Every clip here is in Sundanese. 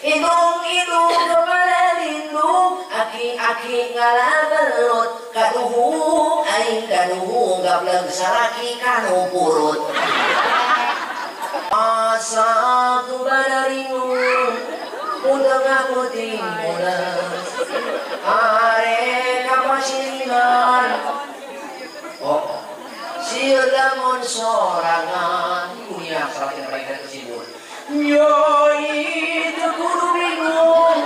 Idung-idung kepala lindung, aki-aki ngalabelut, kaduhung aing kaduhung gableng salaki kanu purut. Asa ku badaringung, mudeng aku timulas, are kapasiringan, oh sieun lamun sorangan, dunia salaki baik dari kesibur. Nyoi teu kudu bingung,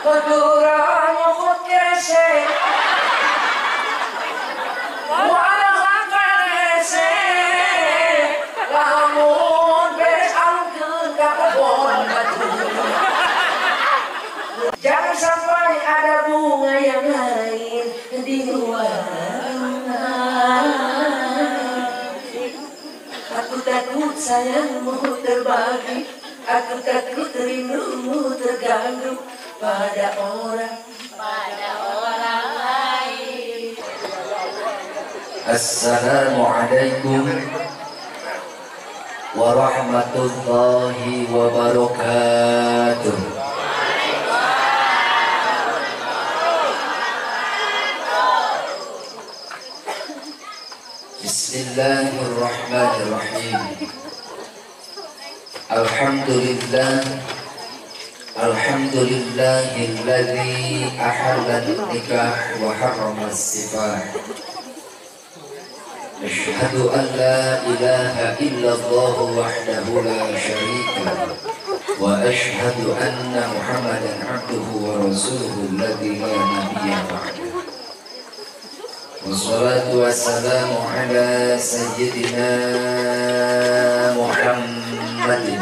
kegeura nyokot kese, walah karese, lamun beres alungkeun ka kebon batu. Jangan sampai ada bunga yang lain di ruangan. Aku takut sayangmu terbagi, aku takut rindumu terganggu pada orang lain. Assalamualaikum warahmatullahi wabarakatuh. Bismillahirrahmanirrahim. Alhamdulillah, alhamdulillahilladzi ahalla nikah wa harrama as-sifah. Asyhadu an la ilaha illallah wahdahu la syarika lah wa asyhadu anna Muhammadan abduhu wa rasuluhu alladzi la nabiyya ba'dahu. Wassalatu wassalamu ala sayyidina Muhammadin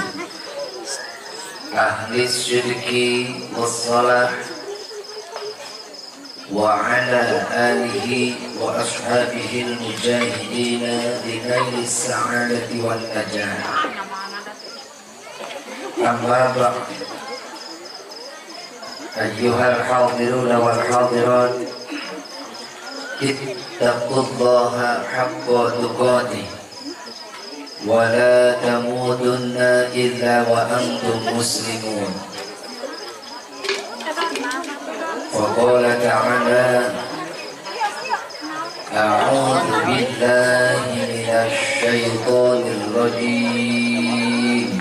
ahli syirki wassalah wa ala alihi wa ashabihi al-mujahidina linaili sa'adati wal najah. Amma ba'd. Ayyuhal hadiruna wal hadirat, ittaqullaha haqqa tuqatih wa la tamutunna illa wa antum muslimun. Wa qala ta'ala, a'udzu billahi minasy syaithanir rajim.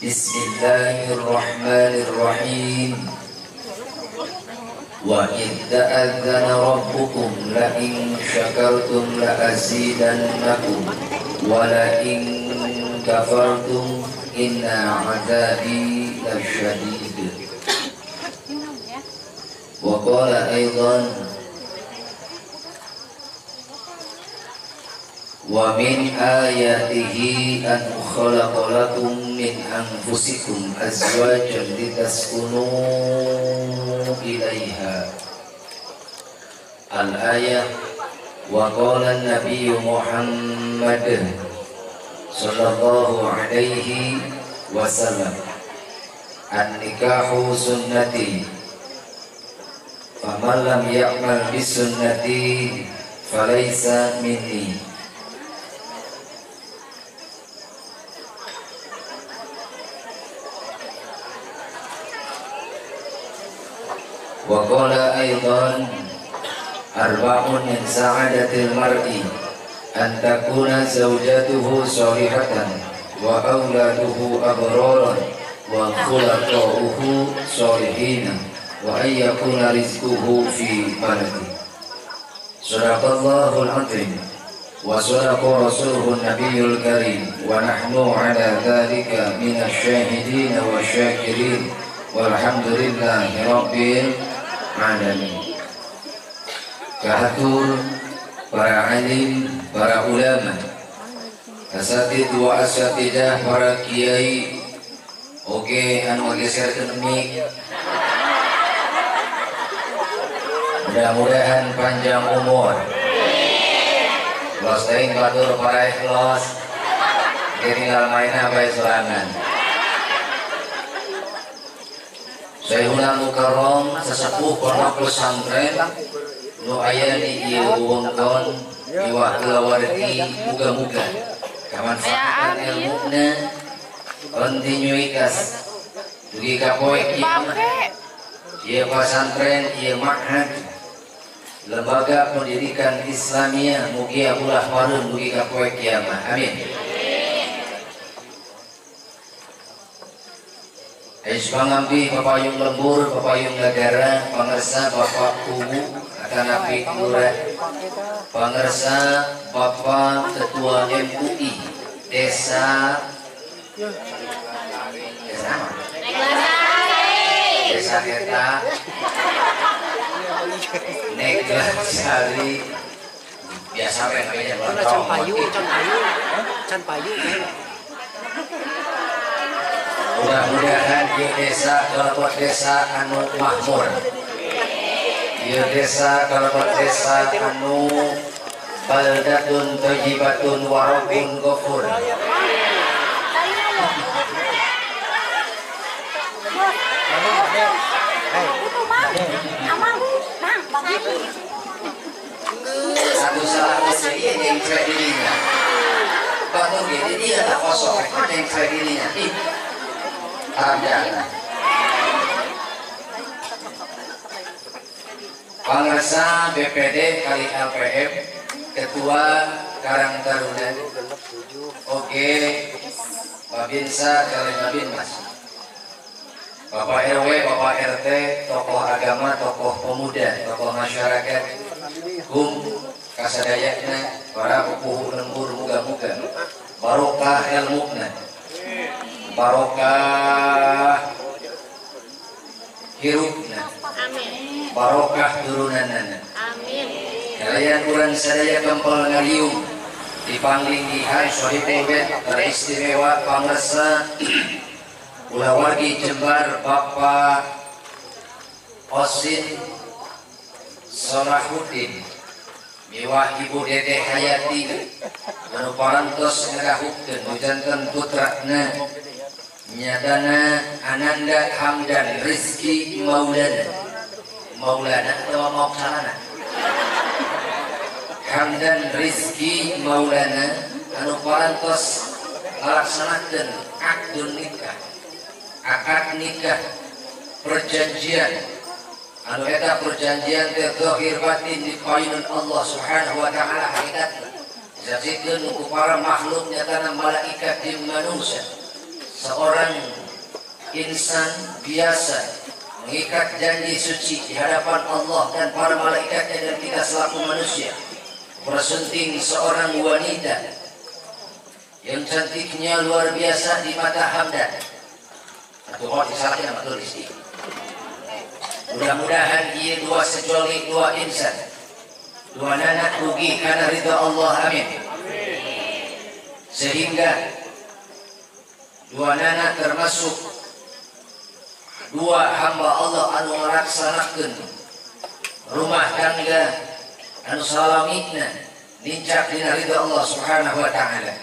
Bismillahirrahmanirrahim. Wa idh ta'adzana rabbukum la in syakartum la azidannakum wa la in kafartum inna 'adzabi lasyadid. Wa qala aidan, wa min ayatihi an khalaqa lakum min anfusikum azwajan litaskunu ilaiha. Al-ayah. Wa qala an-nabiy Muhammad sallallahu alaihi wasallam, an-nikahu sunnati faman lam ya'mal bi sunnati falaysa minni. Wa qala aidan, arba'un min sa'adatil mar'i an takuna zawjatuhu salihatan wa auladuhu abraran wa khulaqa'uhu salihina wa an yakuna rizquhu fi baladi. Sadaqallahul azim wa sadaqa rasuluhun nabiyul karim wa nahnu ala dhalika minasy syahidin wasyakirin. Walhamdulillahi rabbil alamin. Kahatur para alim, para ulama, asatid wa asatidah, para kiai. Oke, anu geserkeun mic. Mudah-mudahan panjang umur. Los teuing batur para ikhlas. Tinggal main apa sorangan. Syekhuna Mukarram sesepuh pondok pesantren nu aya di ieu wewengkon iwah kulawargi muga-muga Kamanfaatan ilmuna kontinuitas dugi ka poe kiamat. Ieu pasantren, ieu ma'had, lembaga pendidikan Islamiyah mugia ulah wareun dugi ka poe kiamat. Amin. Ais pangambi papayung lembur, papayung negara, pangersa Bapak Kubu atanapi Lurah, pangersa Bapak Ketua MUI Desa Desa Desa Eta Neglasari biasa pengen can payu, can payu. Mudah-mudahan ieu desa kalebet desa anu makmur. Ieu desa kalebet desa anu baldatun thayyibatun wa rabbun ghafur. Satu salah ieu nyengkre dirinya. Batur ge dia tak kosong nyengkre dirinya. Ada Pangersa BPD kali LPM Ketua Karang Taruna, oke, Babinsa kali Babinmas, Bapak RW, Bapak RT, tokoh agama, tokoh pemuda, tokoh masyarakat, hum kasadayana, para pupuh lembur muga-muga barokah ilmuna, barokah hirupna, barokah turunanana. Amin. Kalian urang sadaya kempel ngaliung dipanglingihan sohibul bait teristimewa pangersa kulawargi Jembar Bapak Osin Solahuddin miwah Ibu Dede Hayati anu parantos ngarahupkeun nu janten putrana nyatana Ananda Hamdan Rizki Maulana. Maulana atau Maulana Hamdan Rizki Maulana anu parantos ngalaksanakeun akdun nikah, akad nikah, perjanjian anu eta perjanjian teh zahir batin di payunun Allah Subhanahu wa taala hakikatna disaksikeun ku para makhluk nyatana malaikat jeung manusia. Seorang insan biasa mengikat janji suci di hadapan Allah dan para malaikatnya dan kita selaku manusia. Bersunting seorang wanita yang cantiknya luar biasa di mata Hamdan. Atau kalau disalahkan nama tulis. Mudah-mudahan ia dua sejoli dua insan, dua nanak rugi karena ridha Allah. Amin. Sehingga dua nana termasuk dua hamba Allah anu ngalaksanakeun rumah tangga anu salamina nincak dina ridha Allah Subhanahu wa taala.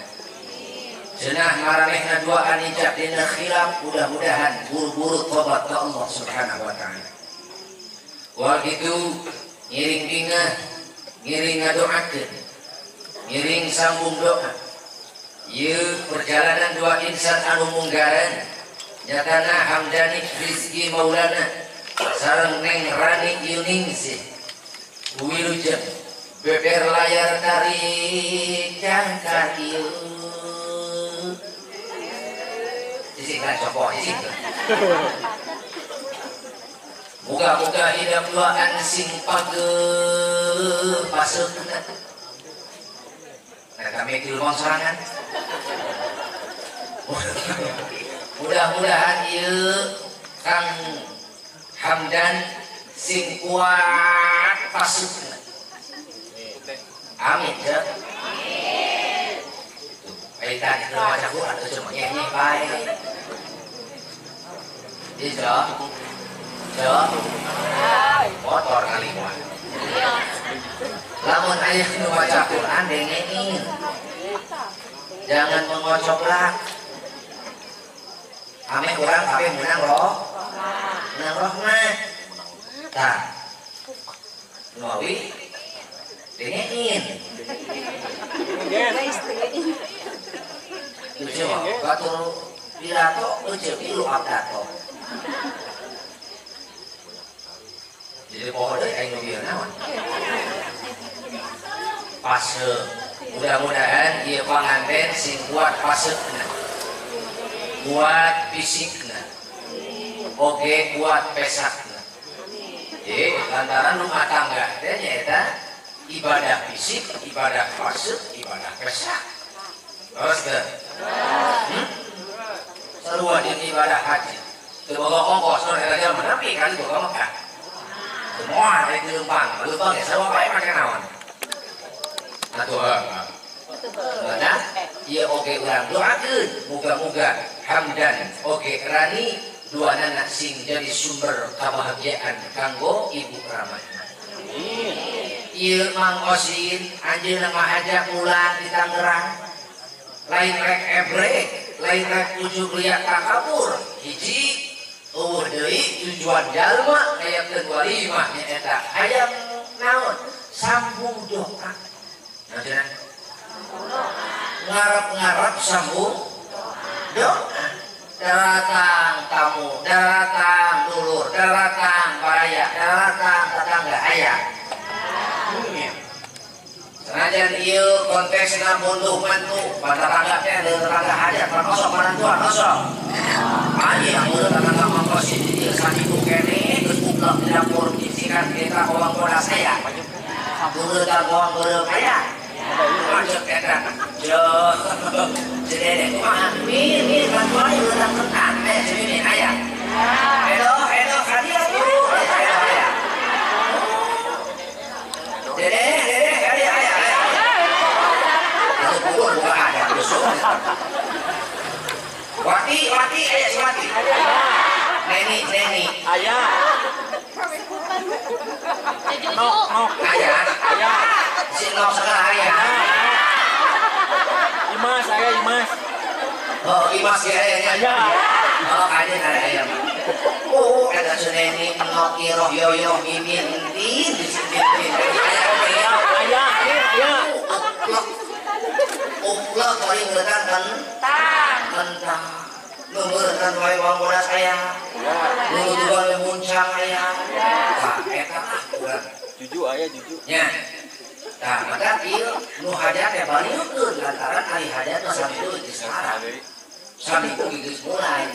Cenah maranehna duaan nincak dina khilaf, mudah-mudahan buru-buru tobat ka Allah Subhanahu wa taala. Wah gitu ngiring bingah, ngiring ngadoakeun, ngiring sambung doa. Ieu perjalanan dua insan anu munggaran nyatana Hamdani Rizki Maulana sareng Neng Rani Yuningsih wilujeng beber layar tarik jangkar ieu isikeun copoh isikeun muga-muga hidap duaan sing pageuh paseukna. Nah, kami di sorangan. Mudah-mudahan ieu Kang Hamdan sing kuat pasukna. Amin ya. Amin. Tuh, tadi keur maca Quran teu cuma nyanyi bae. Ieu motor kali mah. Lamun aya nu maca Quran dengein. Jangan mengocoplak. Ame urang kabeh menang roh. Menang rahmat. Tah. Nawi dengein. Coba batur pidato euceuk ieu abdato. Jadi poho deui aing nu bieu naon. Fase. Mudah-mudahan ieu panganten sing kuat fasekna. Kuat fisikna. Oge kuat pesakna. Jadi lantaran rumah tangga teh nyaeta ibadah fisik, ibadah fase, ibadah pesak. Terus teh. Sarua jeung ibadah haji. Teu boga ongkos nu eta jalma nepi kali boga Mekah. Semua rek leumpang, leumpang ge sarua bae make naon. Atuh heuh. Nah, ieu oge urang doakeun muga-muga Hamdan oge Rani duanana sing jadi sumber kebahagiaan kanggo ibu ramana. Ieu Mang Osin anjeunna ngahajak mulang di Tangerang. Lain rek ebrek, lain rek ujug liat takabur. Hiji eueuh deui tujuan jalma ngayakeun walimah nyaeta hayang naon? Sambung doa. Nah, cenah. Ngarep-ngarep sambung doa. Daratang tamu, daratang dulur, daratang baraya, daratang tetangga aya. Senajan ieu konteksna munduh mantu, tetangga teh tetangga hajat, kosong manantuan kosong. Aya mun tetangga mangkosin di dieu saminggu keneh geus buka di dapur disikan kita bawang bodas aya. Beureutang bawang beureum aya. Macet eta. Jadi kumaha? Mir bantuan beureutang kentang aya si Mimin aya. Edo edo ka dieu tuh. Edo aya. Dede dede ka dieu aya aya. Anu pukul buka ada besok. Wati wati aya si Wati. Neni neni aya. Nok nok aya aya. Si nok segala aya. Imas aya Imas. Oh Imas ge aya nya. Aya. Oh kayaknya ada ayam. Oh ada Suneni, Nok, Iroh, Yoyo, Mimin, Entin, di sini. Aya aya aya aya. Uplek paling ngeuretan kentang. Kentang. Nu ngeuretan wae bawang bodas aya. Nu nutuban we muncang aya. Tah eta lah urang. Juju aya juju. Nya. Tah maka ieu nu hajat teh balieukeun lantaran ari hajat mah sami deui geus sarap. Sami geus mulai.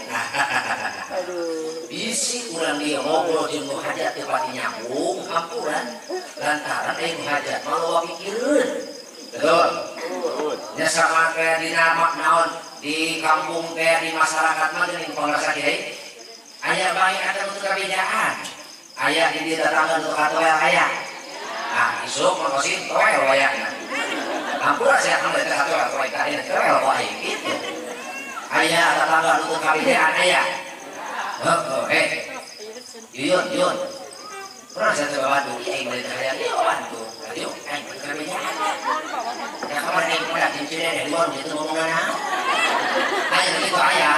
Aduh. Bisi urang dieu ngobrol jeung nu hajat teh pati nyambung hampuran lantaran euy nu hajat mah loba pikireun. Betul. Nya sama kayak di nama naon di kampung kayak di masyarakat mah geuning pangrasa kiai. Aya bae ada nu kabedaan. Aya di dieu tetangga nu katoel aya. Ah, isuk mah kosin toel wayahna. Hampura saya kan teh katoel toel teh aya toel wae gitu. Aya tetangga nu kabedaan aya. Heeh, eh. Yun, yun. Pernah saya coba bantu, iya aing balik hayang ieu bantu. Ayo, aing balik kabedaan. Ya kamar aing mah da cincin dari luar gitu ngomong naon. Aya gitu aya.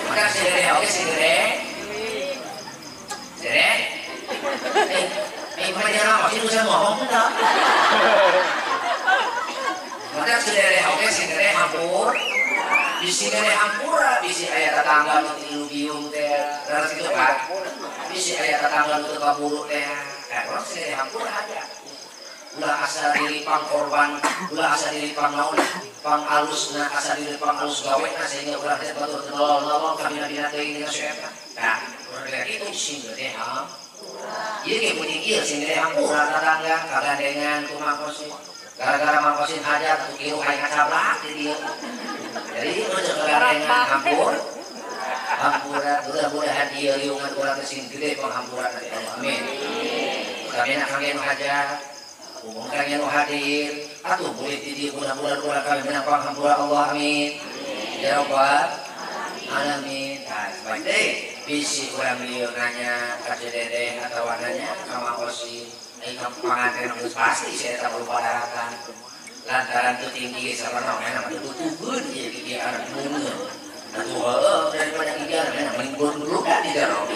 Maka si Dede oke si Dede. Dede. Eh, mana dia nama? Sini saya ngomong enggak? Maka si Dede oke si Dede hampur. Bisi Dede hampura, bisi aya tetangga nu tilu biung teh. Leres kitu kan? Bisi aya tetangga nu teu kaburu teh. Eh, urang si Dede hampura aja. Ulah asa diri pang korban, ulah asa diri pang naon, pang alusna, asa diri pang alus gawena sehingga urang teh batur teu nolong-nolong kabina-bina teuing dina si eta. Nah, urang teh kitu sing gede hampura. Ieu ge bunyi ieu sing gede hampura tetangga kagandengan ku Mang Kosin. Gara-gara Mang Kosin hajat atuh kieu hayang ngacablak di dieu. Jadi udah kagandengan hampur. Hampura mudah-mudahan ieu liungan urang teh sing gede panghampura ka Allah. Amin. Utamina kangge nu hajat, umum kangge nu hadir, atuh boleh di dieu mudah-mudahan urang kami menang panghampura Allah. Amin. Ya rabbal alamin. Tah baik deui. Bisi urang dieu nanya ka Ceu Dedeh atawa nanya ka Mang Kosin, ai ka panganten geus pasti sia eta lupa daratan. Lantaran teu tinggi ge sabarna mah teu tutupeun ieu gigi anak mungeun. Atuh heueuh daripada gigi anak mending beluk-belukan di jero.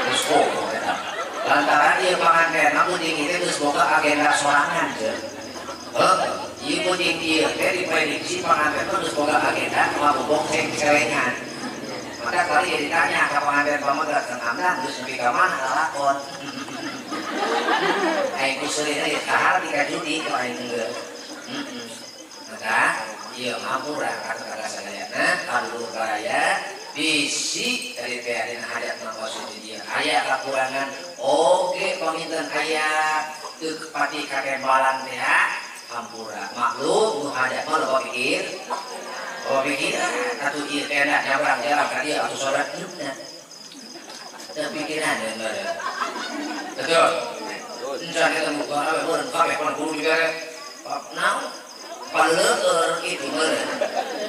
Geus poho eta. Lantaran ieu panganten mah tinggi teh geus boga agenda sorangan teh. Heuh, Ieu penting ieu teh diprediksi panganten teh geus boga agenda ngabobong celengan. Maka kali ya ditanya ka panganten pamegat Kang Hamdan geus nepi ka mana lalakon. Aing kuseurina ieu kahar di ka judi ka aing geus. Maka ieu hampura ka sadayana kadulur baraya bisi dari teh dina hajat maqasid di dieu aya kakurangan oge panginten aya teu pati katembalan teh hampura maklum nu hajat mah loba pikir loba pikiran atuh ieu tenda nyabrang jalan ka dieu atuh sodat hidupna teu pikiran deui betul encan eta muka awe meureun kabeh pan guru dibere naon paleueur kitu meureun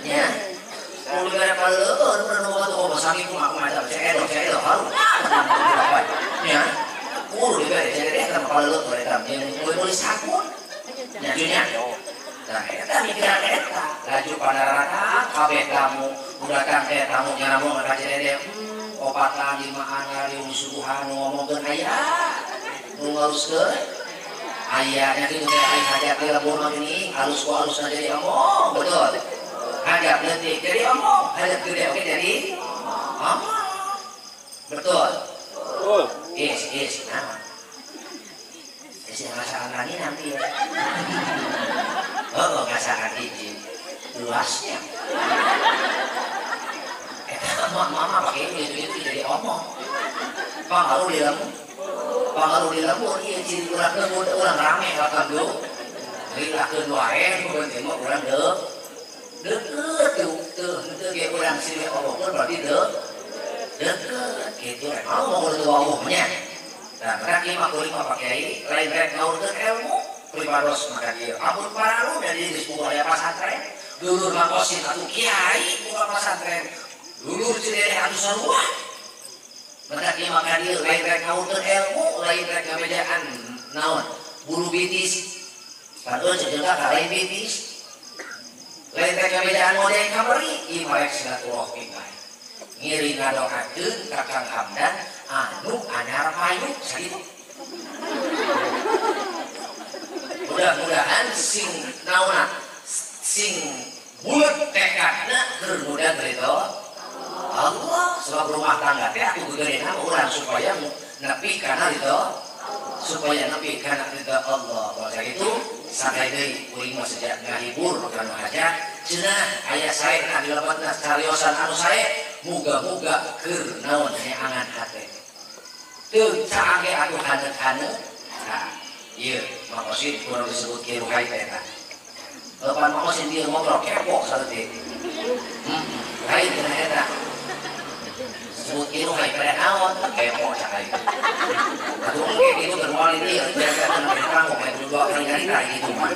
nya kudu dibere paleueur meureun nu batu oh sami kumaha kumaha ceedoh ceedoh haru nya kudu dibere ceedoh eta mah paleueur eta jeung meuli sakun nya nya nah eta mikiran eta laju panarata kabeh tamu nu datang teh tamu nyaramong ka Cedede opatan limaan ngariung suguhan ngomongkeun aya nu ngaruskeun aya nya kitu teh ai hajat di lembur mah gini halus ku halusna jadi omong betul hajat leutik jadi omong hajat gede oge jadi omong betul betul is naon is masalah nani nanti ya oh masalah hiji luasnya eta mama pakai itu jadi omong pangaruh di lembur pangaruh di lembur ieu ciri urang lembur urang rame lakan deuk dilakeun wae nu mah urang deuk deukeut teu henteu ge urang silih omongkeun berarti deuk deukeut kitu rek mau ngomong teu wawuh nya. Nah, maka ieu mah kuring mah Pak Kiai lain rek ngaurkeun ilmu pribados maka ieu ampun paralu dari geus boga aya pasantren dulur mah kosin atuh kiai boga pasantren dulur Cidede atuh sarua. Maka ieu maka dieu lain rek ngaurkeun ilmu lain rek ngabejaan naon bulu bitis padahal jeung ka lain bitis lain rek ngabejaan model kamari ieu mah rek silaturahmi bae ngiring ngadoakeun ka Kang Hamdan anu anyar payu sakitu. Mudah-mudahan sing naonna sing bulet tekadna keur mudah ridho Allah sebab rumah tangga teh atuh gegedeuna urang supaya nepi kana ridho supaya nepi kana ridho Allah. Kalau sakitu sakai deui kuring mah sejak ngahibur kana hajat cenah aya saena di lebetna cariosan anu sae muga-muga keur naon neangan hate teu caange atuh haneut-haneut. Nah ieu maqasid kurang disebut kieu ruhai teh eta lepan maqasid dieu ngobrol kepo saeutik lain cenah eta sebut kieu ruhai pada naon kepo cak aing atuh engke kitu keur moal di dieu jaga kana panggung aya dua kali nyarita kitu mah.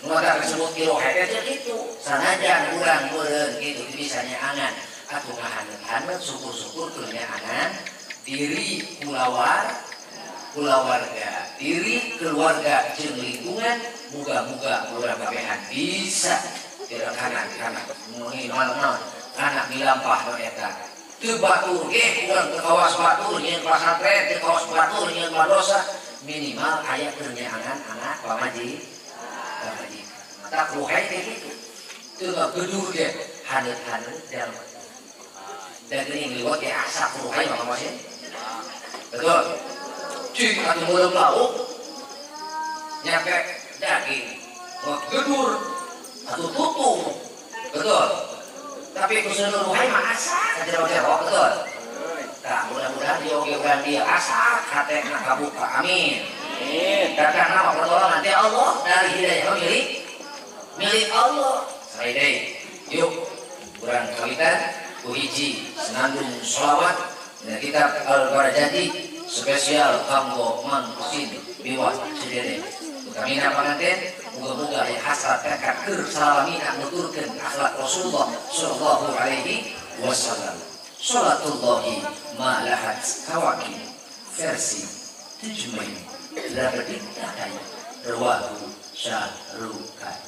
Maka disebut kirohe teh kitu sanajan urang meureun kitu bisa nyaangan atuh ngahaneut-haneut syukur-syukur keur nyaangan diri kulawarga diri keluarga jeung lingkungan muga-muga urang kabehan bisa direkanan kana naon kana milampah nu eta teu batur ge urang teu kawas batur nyeun pasantren teu kawas batur nyeun madrasah minimal aya keur nyaangan anak pamaji. Maka ruhai teh gitu teu ngagedur ge haneut-haneut jalma da geuning liwat ge asak ruhai mah maksud betul cing atuh meureum lauk nyampe daging ngagedur atuh tutung betul tapi kuseuneu ruhai mah asak jero-jero betul tah mudah-mudahan dia oge urang dieu asak hatena kabuka amin. Datang nama pertolongan teh Allah dari hidayah milik Allah. Saidai, yuk kurang kawitan ku hiji senandung sholawat dan kitab Al-Barajati spesial kanggo Mang Kusin biwah Cidede. Utamina panganten muga-muga aya hasrat tekad keur salamina nuturkeun akhlak Rasulullah sallallahu alaihi wasallam. Sholatullahi ma lahat kawakib versi 7 Mei 8 Rawahu Syahrukan.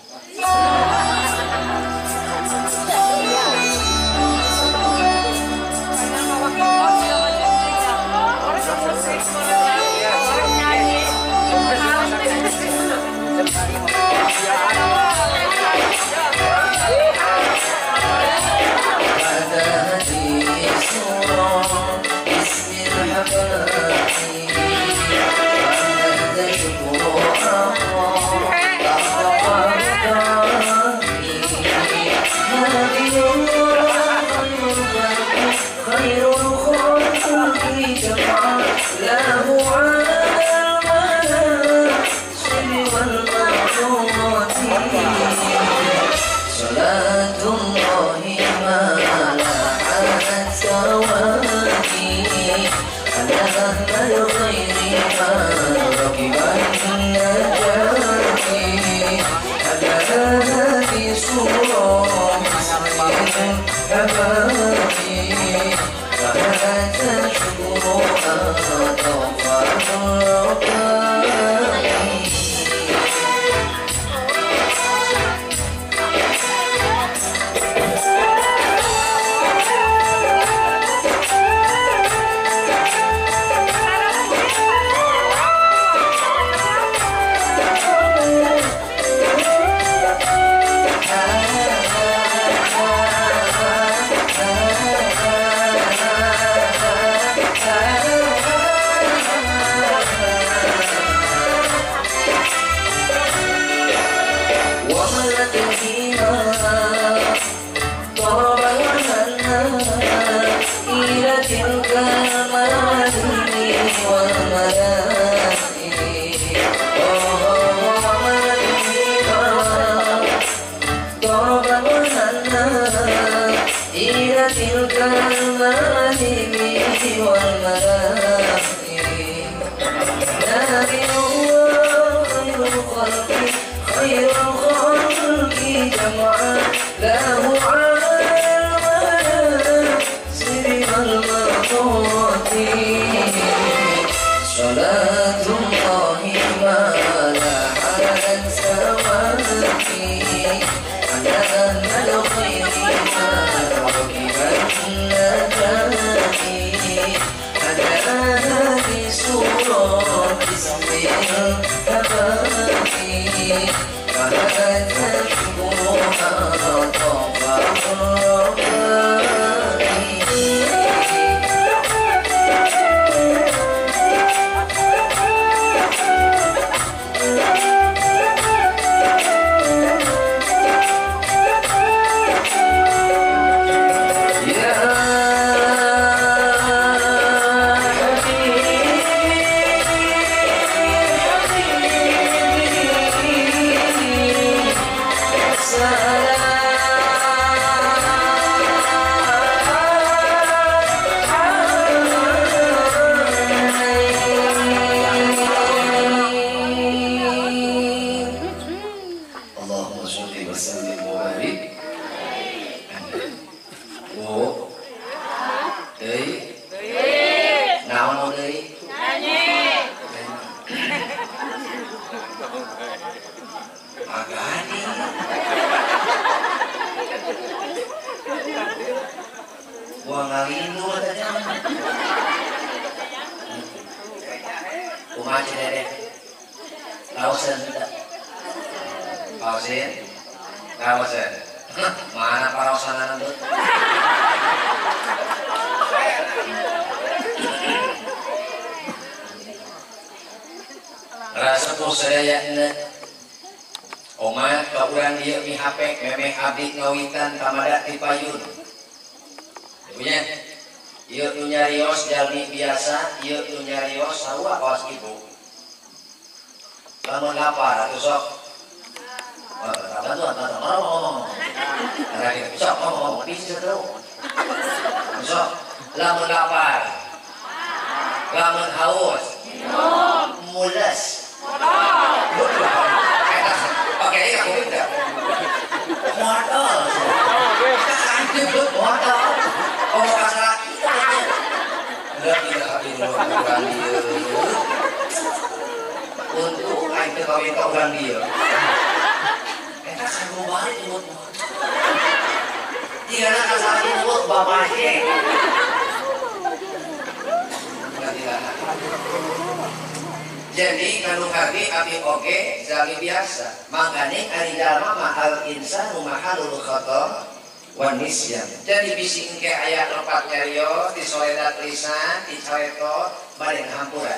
Jadi kanu hati abi oge zali biasa. Makanya ari jalma mahal insanu mahalul khata wa nisyan. Jadi bisi engke aya lepat nyarios disoledat lisan, dicaretot bade ngahampura.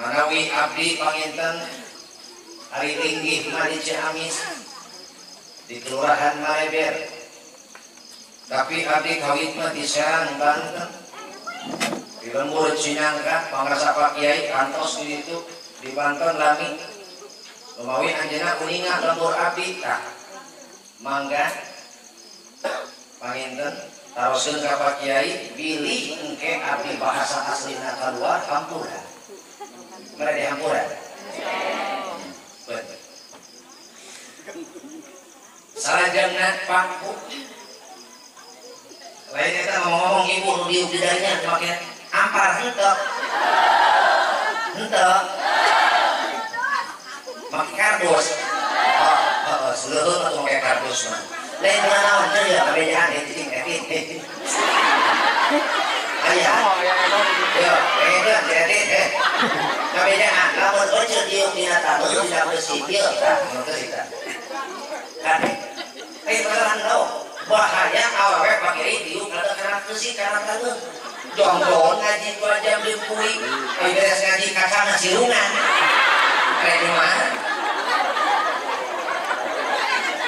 Manawi abdi panginten ari linggih mah di Ciamis di Kelurahan Mareber. Tapi abdi kawit mah di Serang, Banten. Di lembur Cinangka, pangrasa Pak Kiai kantos di ditu di Banten lami. Lumawi anjeunna uninga lembur abdi tah. Mangga panginten taroskeun ka Pak Kiai bilih engke abdi bahasa aslina kaluar hampura. Mere dihampura. Salajengna pangku. Lain eta ngomong-ngomong ibu nu diuk di darinya make ampar henteu. Henteu. Make kardus. Oh, heeh, leuheung atuh make kardus mah. Lain naon teh ya kabejaan cicing etit. Aya. Yo, eta etit eh. Kabejaan lamun euceut diuk dina taneuh dina beusi ieu tah, beusi tah. Kade. Eh beneran tau. Bahaya awewe pake diuk kada kana beusi kana taneuh. Jongjon ngaji 2 jam dimpui, beres ngaji kacangna sirungan. Kayak gimana?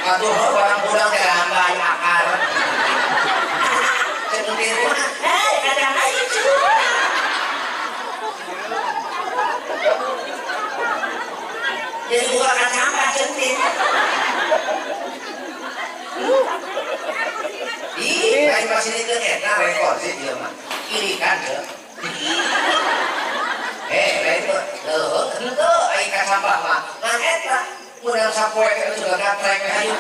Aduh, orang pulang ke rambai akar. Seperti rumah, kacang hijau. Jadi buka kacang apa centin? Ih, aing masih itu eta rekor sih dia mah. Kiri kan teu. Lain mah leuheung henteu aing kasampah mah. Ngan eta menang sapoe teh sudah gatrek hayu.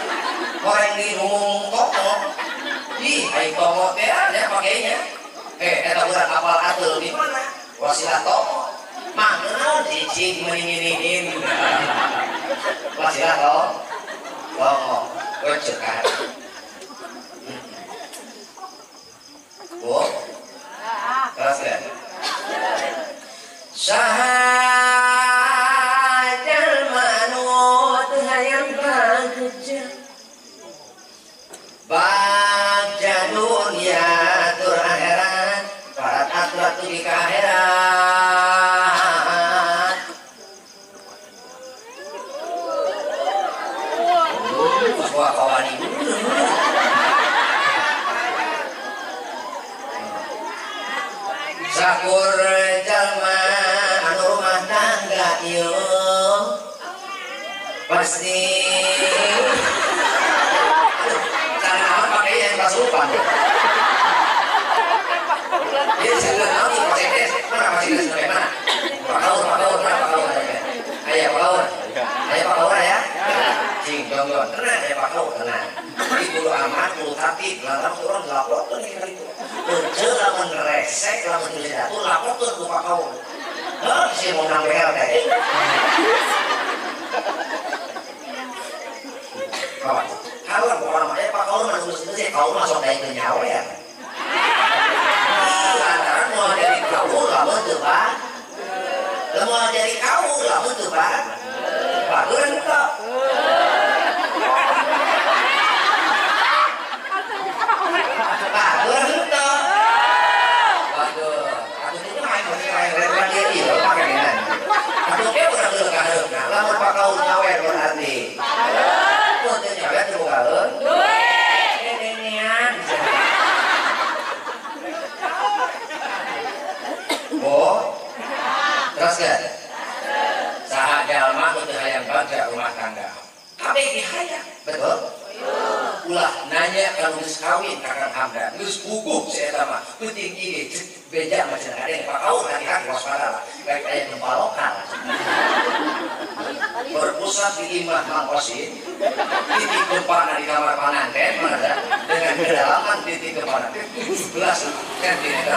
Goreng di rumung toko. Ih, aing tongo teh nya pakainya. Eta urang apal ateul di mana? Wasilah tongo. Mah naon cicing meuni-nginiin. Wasilah tongo. Weuceuk ka. Bu. Terus ya. Saha jalma nu teu hayang bagja. Bagja dunia tur akhirat, parat aturat dugi ka akhirat. Wah kawani. Sakur jalma anu rumah tangga ieu pasti cara pakai yang kasupan. Dia sudah tahu nih Pak Sekdes, mana Pak Sekdes sampai mana? Pak Kaur, Pak Kaur, mana Pak Kaur? Ayo Pak Kaur, ayo Pak Kaur ya. Cing, jongjon, tenang ya Pak Kaur, tenang. Di bulu aman, bulu tatib, lantaran turun laporkeun ka ditu. Punce lamun resek, lamun tulis datu, laporkeun ku Pak Kaur. Heuh, si mau nang BL teh. Kalau pokoknya mah Pak Kaur mah nulis teh, Kaur mah sok daekeun nyawa ya. Lantaran mau jadi kaur lamun teu Pak. Lamun jadi kaur lamun teu Pak. Bagus henteu. Bagus henteu. Bagus. Atuh itu mah aing lain diri ieu pakenan. Atuh ke urang geus kahareupna. Lamun Pak Kaur nyawer berarti. Mun teu nyawer teu bogaeun. Duit. Dedenean. Oh. Terus kan? Saha jalma nu teu hayang bagja rumah tangga. Kabeh ge hayang, betul? Ulah nanya kalau geus kawin ka Kang Hamdan, geus puguh si eta mah. Peuting ieu beja mah cenah kadeng Pak Kaur hati-hati waspada lah. Baik aya gempa lokal. Berpusat di Imah Mang Osin, titik gempa di kamar panganten mana dengan kedalaman titik gempa 17 cm.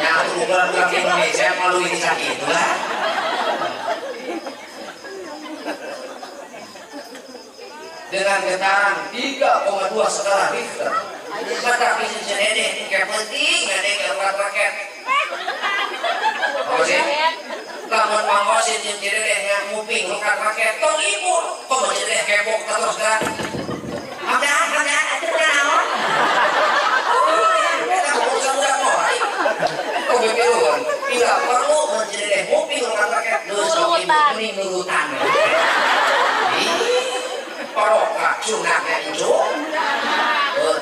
Ya, ukuran orang Indonesia malu ini sakit lah. Dengan getaran 3,2 skala Richter. Mata bisa cenedeh, kayak penting, ada yang raket. Apa sih? Lamun mangosin jeung cenedeh nguping lukat raket, tong ibu, kok cenedeh kebok terus kan? Hamdan, hamdan, itu naon? Eta urusan budak moal. Tong bebeun, bila perlu mun cenedeh nguping lukat raket, geus sok ibu kuning nurutan. Paroka sunatnya itu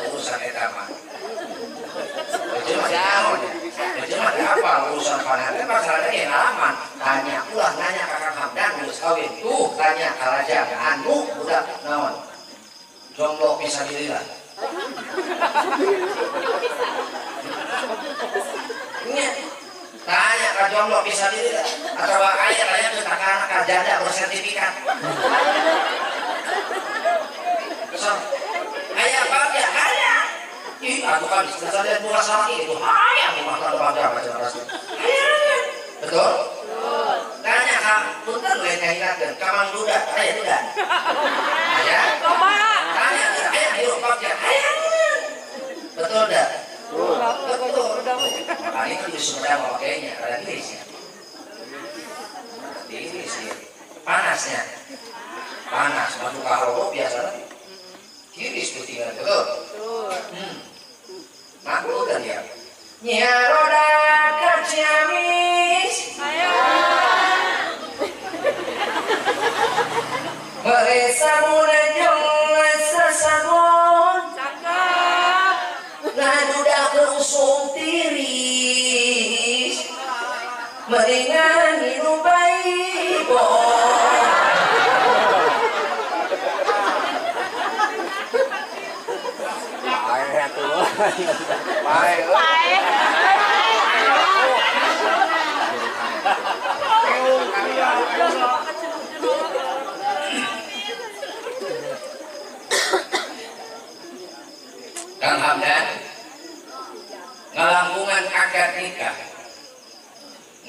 urusan eta mah. Itu mah naon ya? Itu mah apa urusan panganten masalahnya ya ngalaman. Tanya ulah nanya ka Kang Hamdan geus kawin. Tuh tanya ka raja anu budak naon? Jomblo fisabilillah. Nya tanya ka ka jomblo bisa diri atau aya tanya ka anak janda bersertifikat. So, aya bagja aya. Ih, aku kan bisa bunga salaki itu. Aya mah kalau bagja macam pasti. Betul? Betul. Tanya ka punten we nyahingakeun ka Mang Duda, aya duda. Aya? Tanya aya hirup bagja. Aya. Betul dah? Betul. Makanya itu di Sumedang pakainya, ada tirisnya. Tiris ya. Panasnya. Panas, masuk ke robo biasa lagi. Tiris tuh tinggal, betul? Makhluk dan dia. Nyaroda ka Ciamis. Mere sabun jeung sasabun. Cakep. Ngaduda ke usum tiris. Meringan hidup baik. Baik. Kang Hamdan ngalangkungan akad nikah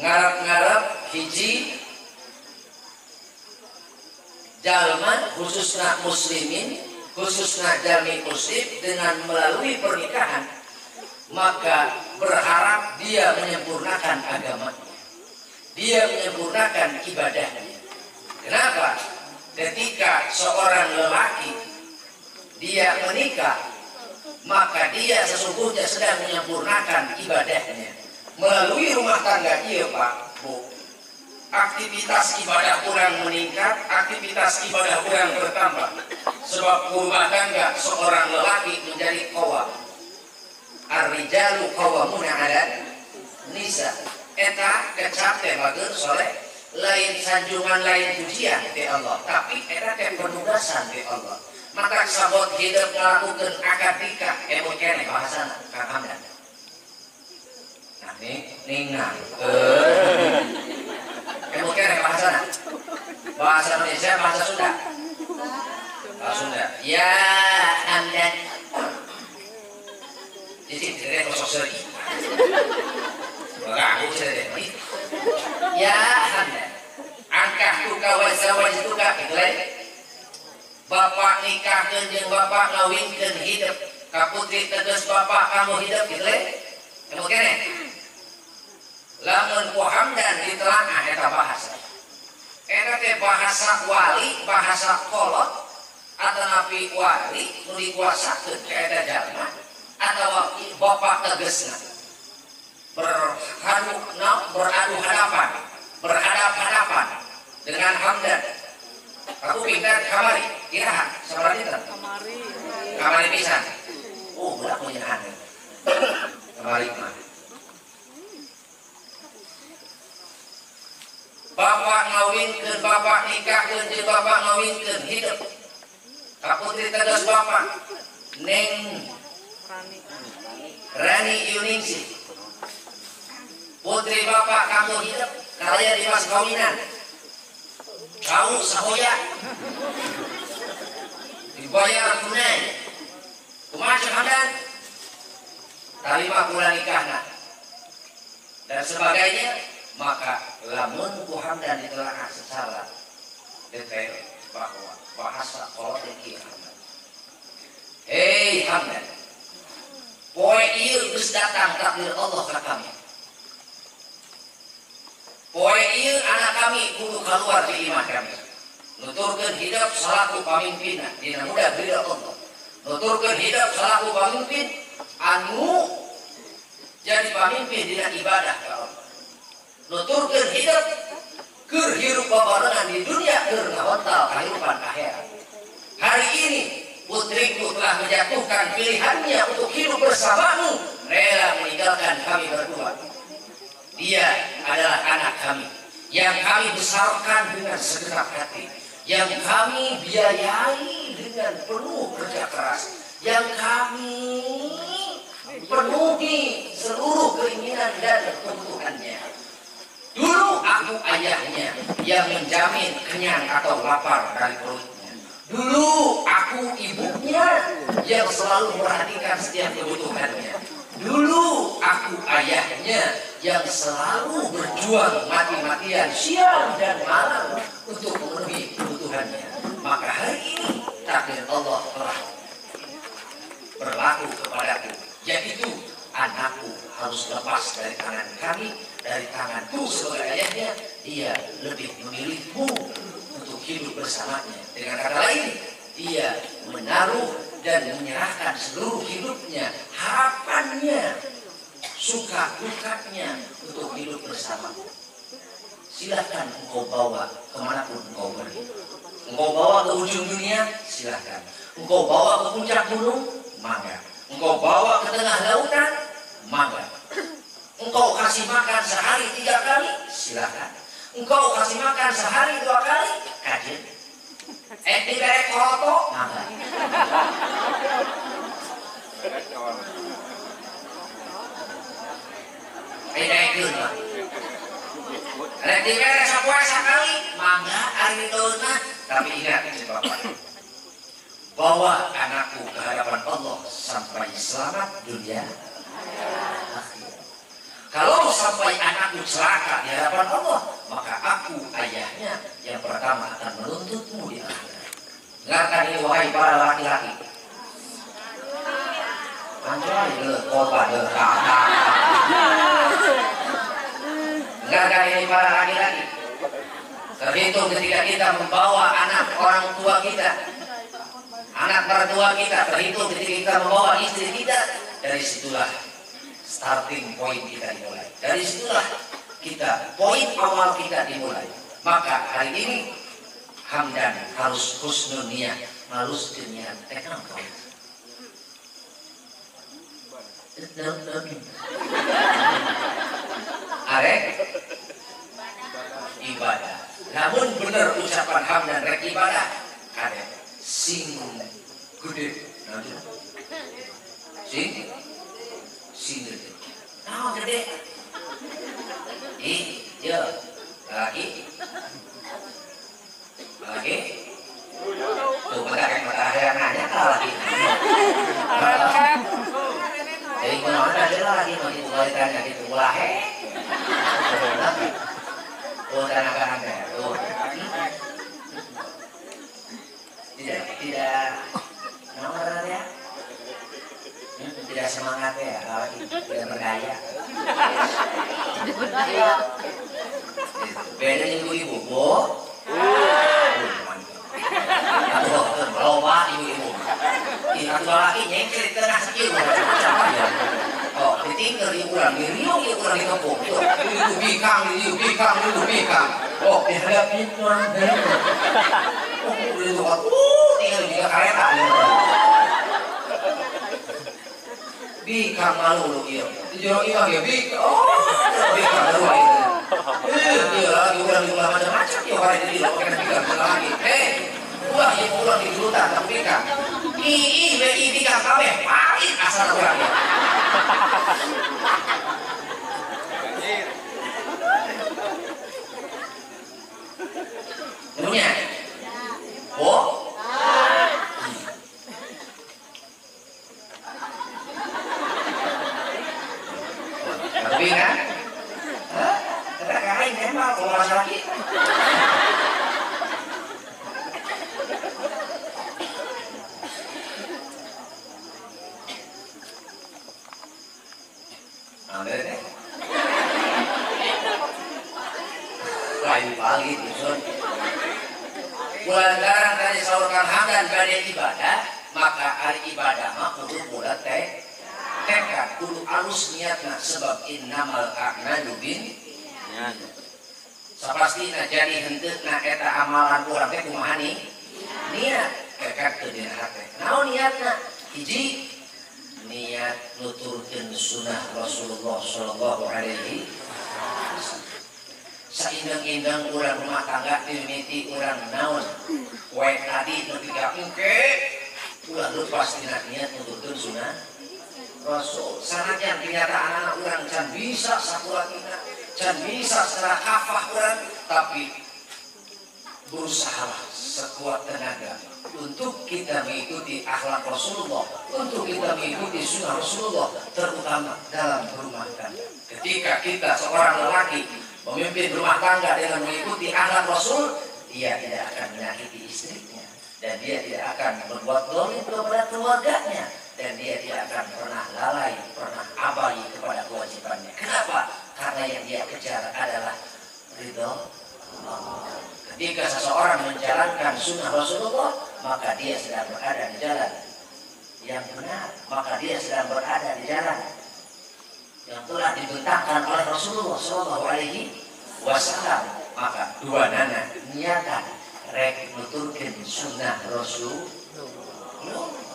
ngarep-ngarep hiji jalman khususna muslimin khususna jalmi muslim dengan melalui pernikahan maka berharap dia menyempurnakan agamanya, dia menyempurnakan ibadahnya. Kenapa? Ketika seorang lelaki dia menikah maka dia sesungguhnya sedang menyempurnakan ibadahnya melalui rumah tangga. Iya Pak, Bu, aktivitas ibadah kurang meningkat, aktivitas ibadah kurang bertambah. Sebab rumah tangga seorang lelaki menjadi qawam. Ar-rijalu qawwamuna 'alan nisa. Eta kecap teh bager soleh, lain sanjungan lain pujian ti Allah, tapi eta teh penugasan ti Allah. Maka sabot hidup ngalakukeun akad nikah emo keneh bahasana Kang Hamdan. Nah nih ningan. Emo keneh bahasana. Bahasa Indonesia, bahasa Sunda. Bahasa Sunda. Ya Hamdan. Jadi tidak kosong seri. Aku seri. Ya Hamdan. Angkah tuka wa zawajtuka gitu lain. Bapak nikahkeun jeung bapak ngawinkeun hidup. Ka putri tegas bapak kamu hidup gitu lain. Emo keneh. Lamun ku Hamdan ditelaah eta bahasa. Eta teh bahasa wali, bahasa kolot atanapi wali nu dikuasakeun ka eta jalma atawa bapak tegesna. Beradu hadapan, berhadap-hadapan dengan Hamdan. Aku pintar kamari, iraha sabaraha dinten? Kamari. Kamari pisan. Oh, budak punya kamari mah. Bapak ngawinkeun, bapak nikahkeun jeung bapak ngawinkeun hidup. Ka putri tegas bapak Neng Rani Yuningsih. Putri bapak kamu hidup kaya di mas kawinan. Kau sahoya dibayar tunai. Kumaha Hamdan? Tarima kula nikahna dan sebagainya. Maka lamun ku Hamdan ditelaah secara detail bahwa bahasa kolot ieu Hamdan. Hei Hamdan, poe ieu geus datang takdir Allah ka kami. Poe ieu anak kami kudu keluar di imah kami. Nuturkeun hidup salaku pamimpinna dina muda ridha Allah. Nuturkeun hidup salaku pamimpin anu jadi pamimpin dina ibadah ka Allah. Nuturkeun hidup keur hirup babarengan di dunia keur ngahontal kahirupan akhirat. Hari ini putriku telah menjatuhkan pilihannya untuk hidup bersamamu, rela meninggalkan kami berdua. Dia adalah anak kami yang kami besarkan dengan segenap hati, yang kami biayai dengan penuh kerja keras, yang kami penuhi seluruh keinginan dan kebutuhannya. aku ayahnya yang menjamin kenyang atau lapar dari perutnya. Dulu aku ibunya yang selalu memperhatikan setiap kebutuhannya. Dulu aku ayahnya yang selalu berjuang mati-matian siang dan malam untuk memenuhi kebutuhannya. Maka hari ini takdir Allah telah berlaku kepadaku, yaitu anakku harus lepas dari tangan kami, dari tanganku sebagai ayahnya. Dia lebih memilihmu untuk hidup bersamanya. Dengan kata lain, dia menaruh dan menyerahkan seluruh hidupnya, harapannya, suka dukanya untuk hidup bersamamu. Silahkan engkau bawa kemanapun engkau pergi. Engkau bawa ke ujung dunia, silahkan. Engkau bawa ke puncak gunung, mangga. Engkau bawa ke tengah lautan, mangga. Engkau kasih makan sehari 3 kali, silahkan. Engkau kasih makan sehari 2 kali, kajian. Diberi koto, mangga. Rek dibere sapoe sakali, mangga ari mah. Tapi ingat Bapak, bawa anakku ke hadapan Allah sampai selamat dunia akhirat. Kalau sampai anakku celaka di hadapan Allah, maka aku ayahnya yang pertama akan menuntutmu di akhirat. Dengarkan ini wahai para laki-laki. Anjay, khotbah Dengarkan ini para laki-laki. Terhitung ketika kita membawa anak orang tua kita, anak mertua kita, terhitung ketika kita membawa istri kita, dari situlah starting point kita dimulai. Dari situlah kita, poin awal kita dimulai. Maka hari ini Hamdan harus husnul niat, harus niat tekang. Arek ibadah. Namun benar ucapan Hamdan rek ibadah, kadek sing gede, sing sing gede. Nah, gede. Ih, ya, lagi, lagi. Tuh, bentar yang terakhir nanya kalau lagi. Jadi mana ada lagi mau mulai tanya gitu, mulai. Oh, tenaga-tenaga. Oh. Tidak, nama ya? Tidak semangat ya, lagi tidak berdaya. Tidak berdaya. Bedanya ibu-ibu, bu. Aduh, loba ibu-ibu. Ini laki nyengkel di tengah sekilu macam-macam ya. Oh, ditinggal di urang, di riung di urang ditepuk. Itu bikang, itu bikang, itu bikang. Oh, dihadapi orang dari. Oh, itu tinggal juga kereta. Bikang malu lu ieu. Di jero imah ge bikang. Oh, bikang dua itu. Iya lagi urang juga macam-macam ya orang jadi kena bikang lagi. Ulah ieu urang digelutan tapi bikang. I B I bikang kabeh paling asal urang. Punya? Oh? Tapi kan? Hah? Kita kain memang kalau masalah laki. Lain pagi tuh. Bulan tadi saurkan Hamdan pada ibadah, maka hari ibadah mah kudu bulat teh tekad, kudu alus niatna sebab innamal a'malu bin niat. Sapastina jadi henteuna eta amalan urang teh kumaha nih? Niat tekad teu dina hate. Naon niatna? Hiji, niat nuturkeun sunah Rasulullah sallallahu alaihi wasallam. Saindang-indang urang rumah tangga dimimiti urang naon poe tadi nepi ka engke ulah lepas tina niat nuturkeun sunah Rasul. Sanajan kenyataan anak urang can bisa sakulatina, can bisa secara kafah urang, tapi berusahalah sekuat tenaga untuk kita mengikuti akhlak Rasulullah, untuk kita mengikuti sunnah Rasulullah, terutama dalam berumah tangga. Ketika kita seorang lelaki memimpin rumah tangga dengan mengikuti akhlak Rasul, dia tidak akan menyakiti istrinya, dan dia tidak akan berbuat zalim kepada keluarganya, dan dia tidak akan pernah lalai, pernah abai kepada kewajibannya. Kenapa? Karena yang dia kejar adalah ridho Allah. Ketika seseorang menjalankan sunnah Rasulullah, maka dia sedang berada di jalan yang benar, maka dia sedang berada di jalan yang telah dibentangkan oleh Rasulullah Shallallahu Alaihi Wasallam. Maka dua nana niatan rek nuturkeun sunnah Rasulullah.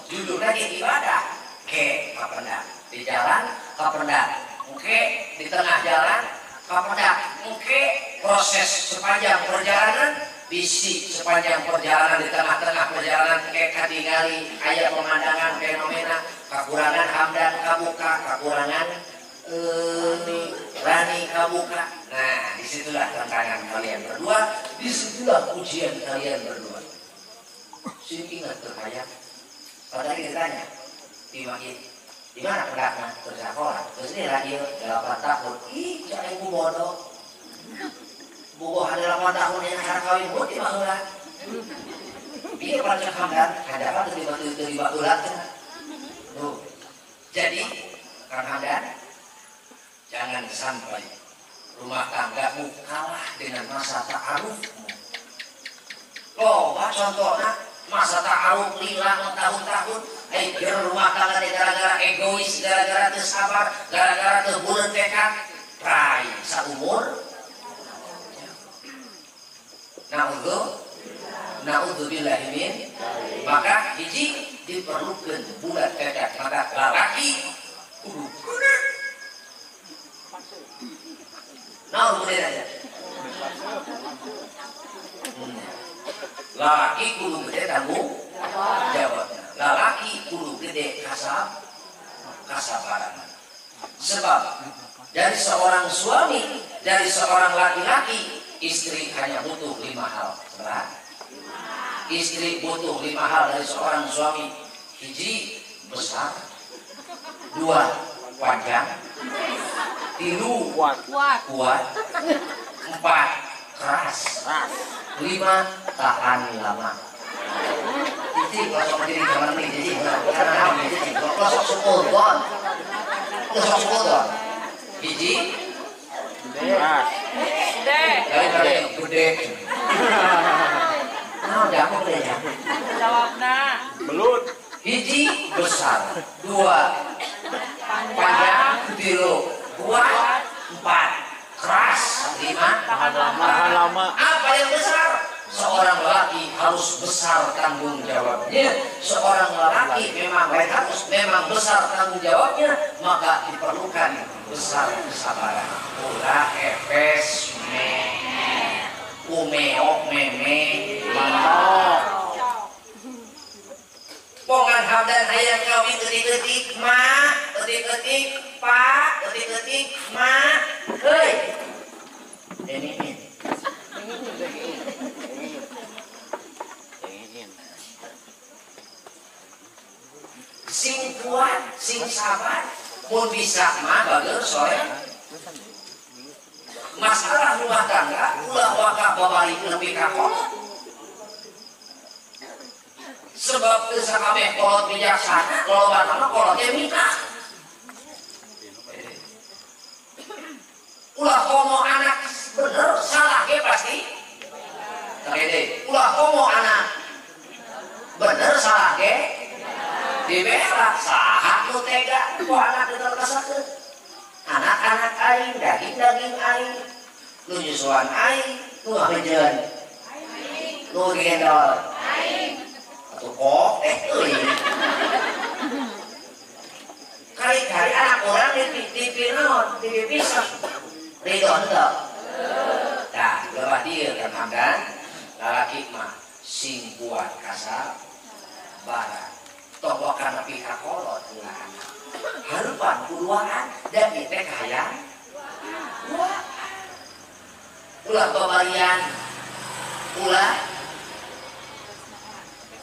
Judul lagi ibadah ke kapendak di jalan kapendak, oke di tengah jalan kapendak, oke proses sepanjang perjalanan, bisi sepanjang perjalanan di tengah-tengah perjalanan ke katingali aya pemandangan fenomena kakurangan Hamdan kabuka, kakurangan Rani kabuka. Nah, disitulah tantangan kalian berdua, disitulah ujian kalian berdua. Sing ingat terhayat. Padahal ditanya, di mana pendakna terus sekolah, terus ini lagi 8 tahun. Ih, cak ibu bodoh. Bobohan 8 tahun yang akan kawin buat di baheula. Bieu pada cek Hamdan, hadapan teu di baheula. Tuh. Jadi, Kang Hamdan, jangan sampai rumah tanggamu kalah dengan masa ta'arufmu. Loba contohna masa ta'aruf lila tahun-tahun, rumah tangga gara-gara egois, gara-gara teu sabar, gara-gara teu buleut tekad, prai saumur. Na'udzubillahi min. Maka hiji diperlukan bulat tekad, maka lalaki kudu gede. Naon gede aja. Lalaki kudu gede tanggung jawabnya. Lalaki kudu gede kasabaran. Sebab dari seorang suami, dari seorang laki-laki, istri hanya butuh 5 hal. Sebelah. Istri butuh 5 hal dari seorang suami. Hiji, besar. 2, panjang. 3, kuat. 4, keras. 5, tahan lama. Jadi kalau berdiri jangan berdiri, jadi karena naon jadi kalau sok sukuldon, sok sukuldon. Hiji, keras. Gede. Gede. Naon jamu gede ya? Jawabna. Belut. Hiji besar, 2 panjang, 3 kuat, 4 keras, 5 tahan lama. Apa yang besar? Seorang lelaki harus besar tanggung jawabnya. Seorang lelaki memang harus memang besar tanggung jawabnya, maka diperlukan besar kesabaran. Ulah epes me umeok meme mantok. Pongan Hamdan hayang kawin eutik-eutik ma, eutik-eutik pa, eutik-eutik ma. Heuy. Ini. Sing kuat, sing sabar, mun bisa mah bager sore. Masalah rumah tangga ulah waka babalik lebih ka kolot. Sebab teu sakabeh kolot bijaksana, loba mah kolotnya mikah. Ulah komo anak bener salah ge pasti. Gede. Ulah komo anak bener salah ge dibela. Saha nu tega ku anak diterkesakeun. Anak-anak aing, daging-daging aing, nu nyusuan aing, nu ngabejeun aing, nu gendol aing. Atuh kok euy. Kali-kali anak orang di naon, dipisah. Ridho henteu. Tah, lebah dieu kan Hamdan, lalaki mah sing kuat kasar barat. Tong wakana nepi ka kolot ulah anak. Harepan kuduaan dan ieu teh kahayang. Wah. Ulah babarian. Ulah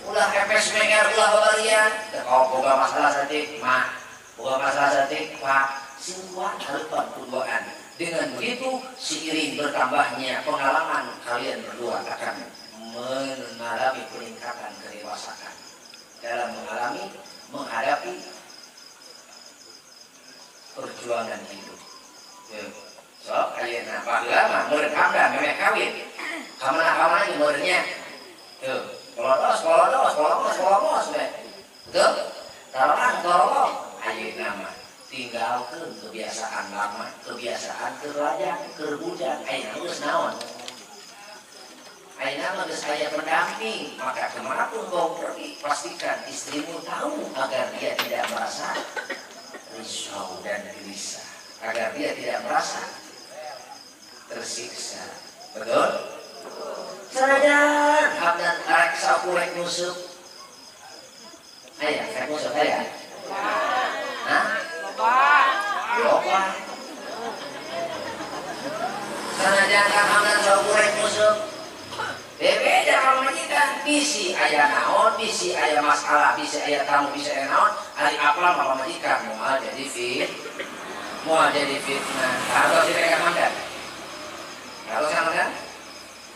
ulah epes menger ulah babarian. Kalau boga masalah saeutik, mah. Boga masalah saeutik, Pak. Sing kuat hareupan kuduaan. Dengan begitu seiring bertambahnya pengalaman kalian berdua akan mengalami peningkatan kedewasaan dalam mengalami menghadapi perjuangan hidup. So, ayeuna baheula mah meureun hamdan memeh kawin. Kamana-kamana ge meureunnya. Tuh, polotos, polotos, polongos, polongos we. Betul? Tarolong, torolong. Ayeuna mah tinggalkeun kebiasaan lama, kebiasaan keur lajang, keur bujang. Ayeuna geus naon? Ayeuna mah geus aya pendamping, maka kemanapun kau pergi, pastikan istrimu tahu agar dia tidak merasa risau dan gelisah, agar dia tidak merasa tersiksa. Betul? Sanajan hamdan rek sakurek musuh. Aya, rek musuh aya. Hah? Loba. Sanajan hamdan sakurek musuh. Beda kalau majikan, bisi aya naon, bisi aya masalah, bisi aya tamu, bisi aya naon, ari apal mah pamajikan moal jadi fit, moal jadi fitnah. Hartos si Kang Hamdan. Hartos Kang Hamdan.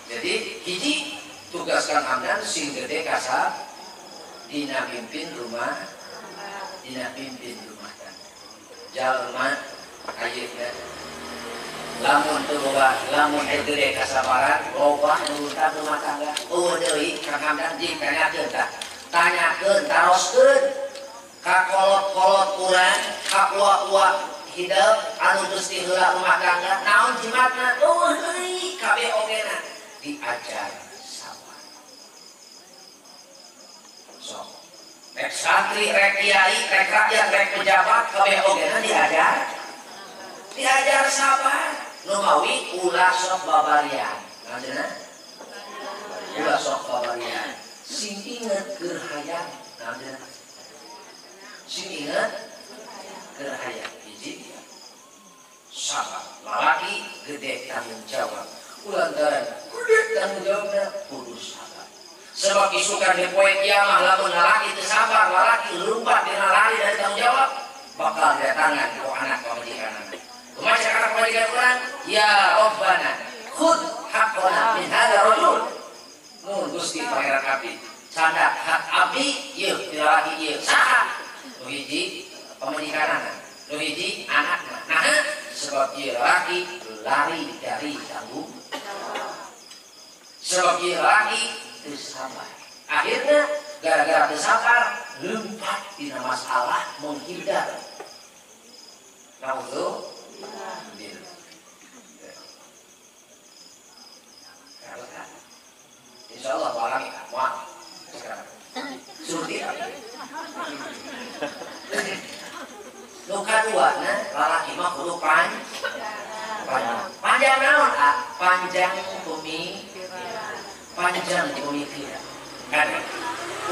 Jadi hiji tugas Kang Hamdan sing gede kasar dina pimpin rumah, dina pimpin rumah tangga. Jalma ayeuna lamun teu boga, lamun gede kasabaran, loba nuruntan rumah tangga. Eueuh deui Kang Hamdan jing tanyakeun tah. Tanyakeun taroskeun ka kolot-kolot urang, ka ua-ua hidup anu geus diheula rumah tangga, naon jimatna? Eueuh deui kabeh ogena diajar sabar. Sok rek santri, rek kiai, rek rakyat, rek pejabat kabeh ogena diajar. Diajar sabar. Nu mawi ulah sok babarian. Naon cenah? Ulah sok babarian. Sing inget keur hayang. Naon cenah? Sing inget keur hayang. Hiji sabar. Lalaki gede tanggung jawab. Ulantaran gede tanggung jawabna kudu sabar. Sebab isukan di poe kiamah lamun lalaki teu sabar, lalaki lumpat dina lari dari tanggung jawab, bakal datangan ku anak pamajikanna. Kumaha anak pamajikan urang? Ya Rabbana, khudh haqqana min hadzal rajul. Mun Gusti Pangeran abdi, candak hak abdi ieu ti lalaki ieu. Saha? Nu hiji pamajikanana, nu hiji anakna. Nah, sebab ieu lalaki lari dari tanggung jawab. Sebab ieu lalaki teu sabar. Akhirnya gara-gara teu sabar lompat dina masalah menghindar. Naudzubillah. Insya Allah alami moal sekarang. Surti abdi. Nu kaduana lalaki mah kudu panjang. Panjang naon? Panjang pemikiran. Panjang pemikiran. Kan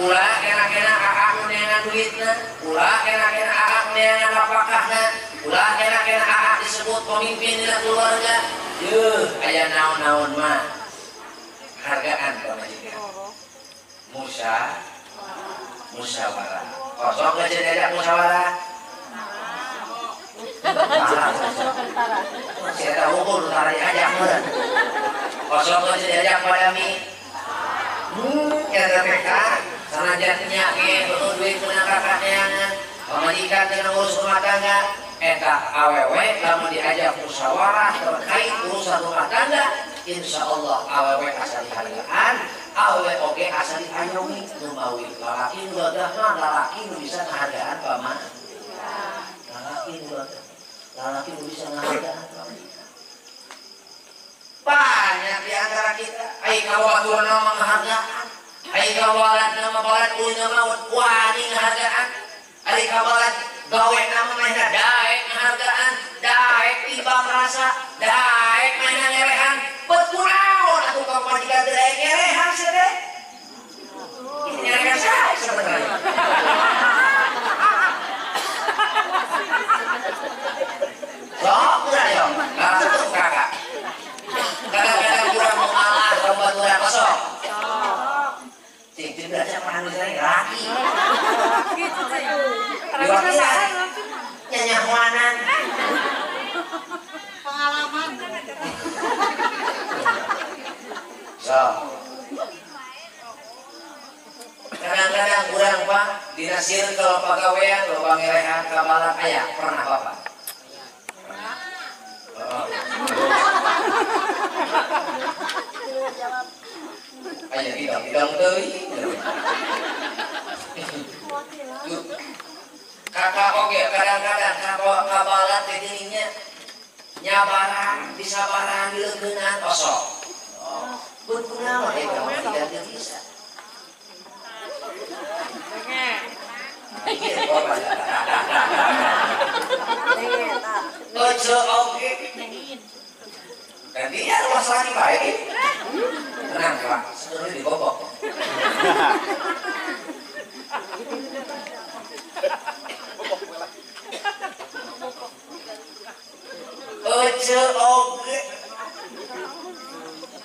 ulah kena-kena aa nu neangan duitna, ulah kena-kena aa nu neangan napakahna, ulah kena-kena aa disebut pemimpin dina keluarga. Yeuh, aya naon-naon mah. Hargaan pamajikan. Musyawarah. Kosong geus diajak musyawarah. Si eta hukum tara diajak meureun. Kosong geus diajak padami. Eta teh ka sanajan nya ge beuh duit meunang kakak neangan. Pamajikan cenah ngurus rumah tangga. Eta awewe lamun diajak musyawarah terkait urusan rumah tangga, insya Allah awewe asa dihargaan, awewe oge asa diayomi. Nu mawi lalaki nu gagah mah lalaki nu bisa ngahargaan pamajikan. Lalaki nu gagah, lalaki nu bisa ngahargaan pamajikan. Banyak di antara kita ai kawaturna mah ngahargaan, ai kawaladna mah balad ulina mah wani ngahargaan, ai kawalat gawe nama mainna daek ngahargaan, daek tiba merasa, daek mainna ngerehan. Bet kunaon atuh ka pamajikan teu daek ngerehan sia teh? Ngerehan saha sebenarnya? Sok ulah yo, langsung kakak. Kadang-kadang So. Kadang-kadang kurang pak dina circle pagawean loba ngelehan kabalan aya pernah bapak? Pernah. Oh. Aya bidang-bidang teuing. Kakak oge kadang-kadang kabalan teh geuning nyabaran, disabaran, dileukeunaan osok. Pun kunaon eta mah tidak bisa. Ojo oge. Dan dia rumah lagi baik. Tenang Pak, sebenarnya dibobok. Ojo oge.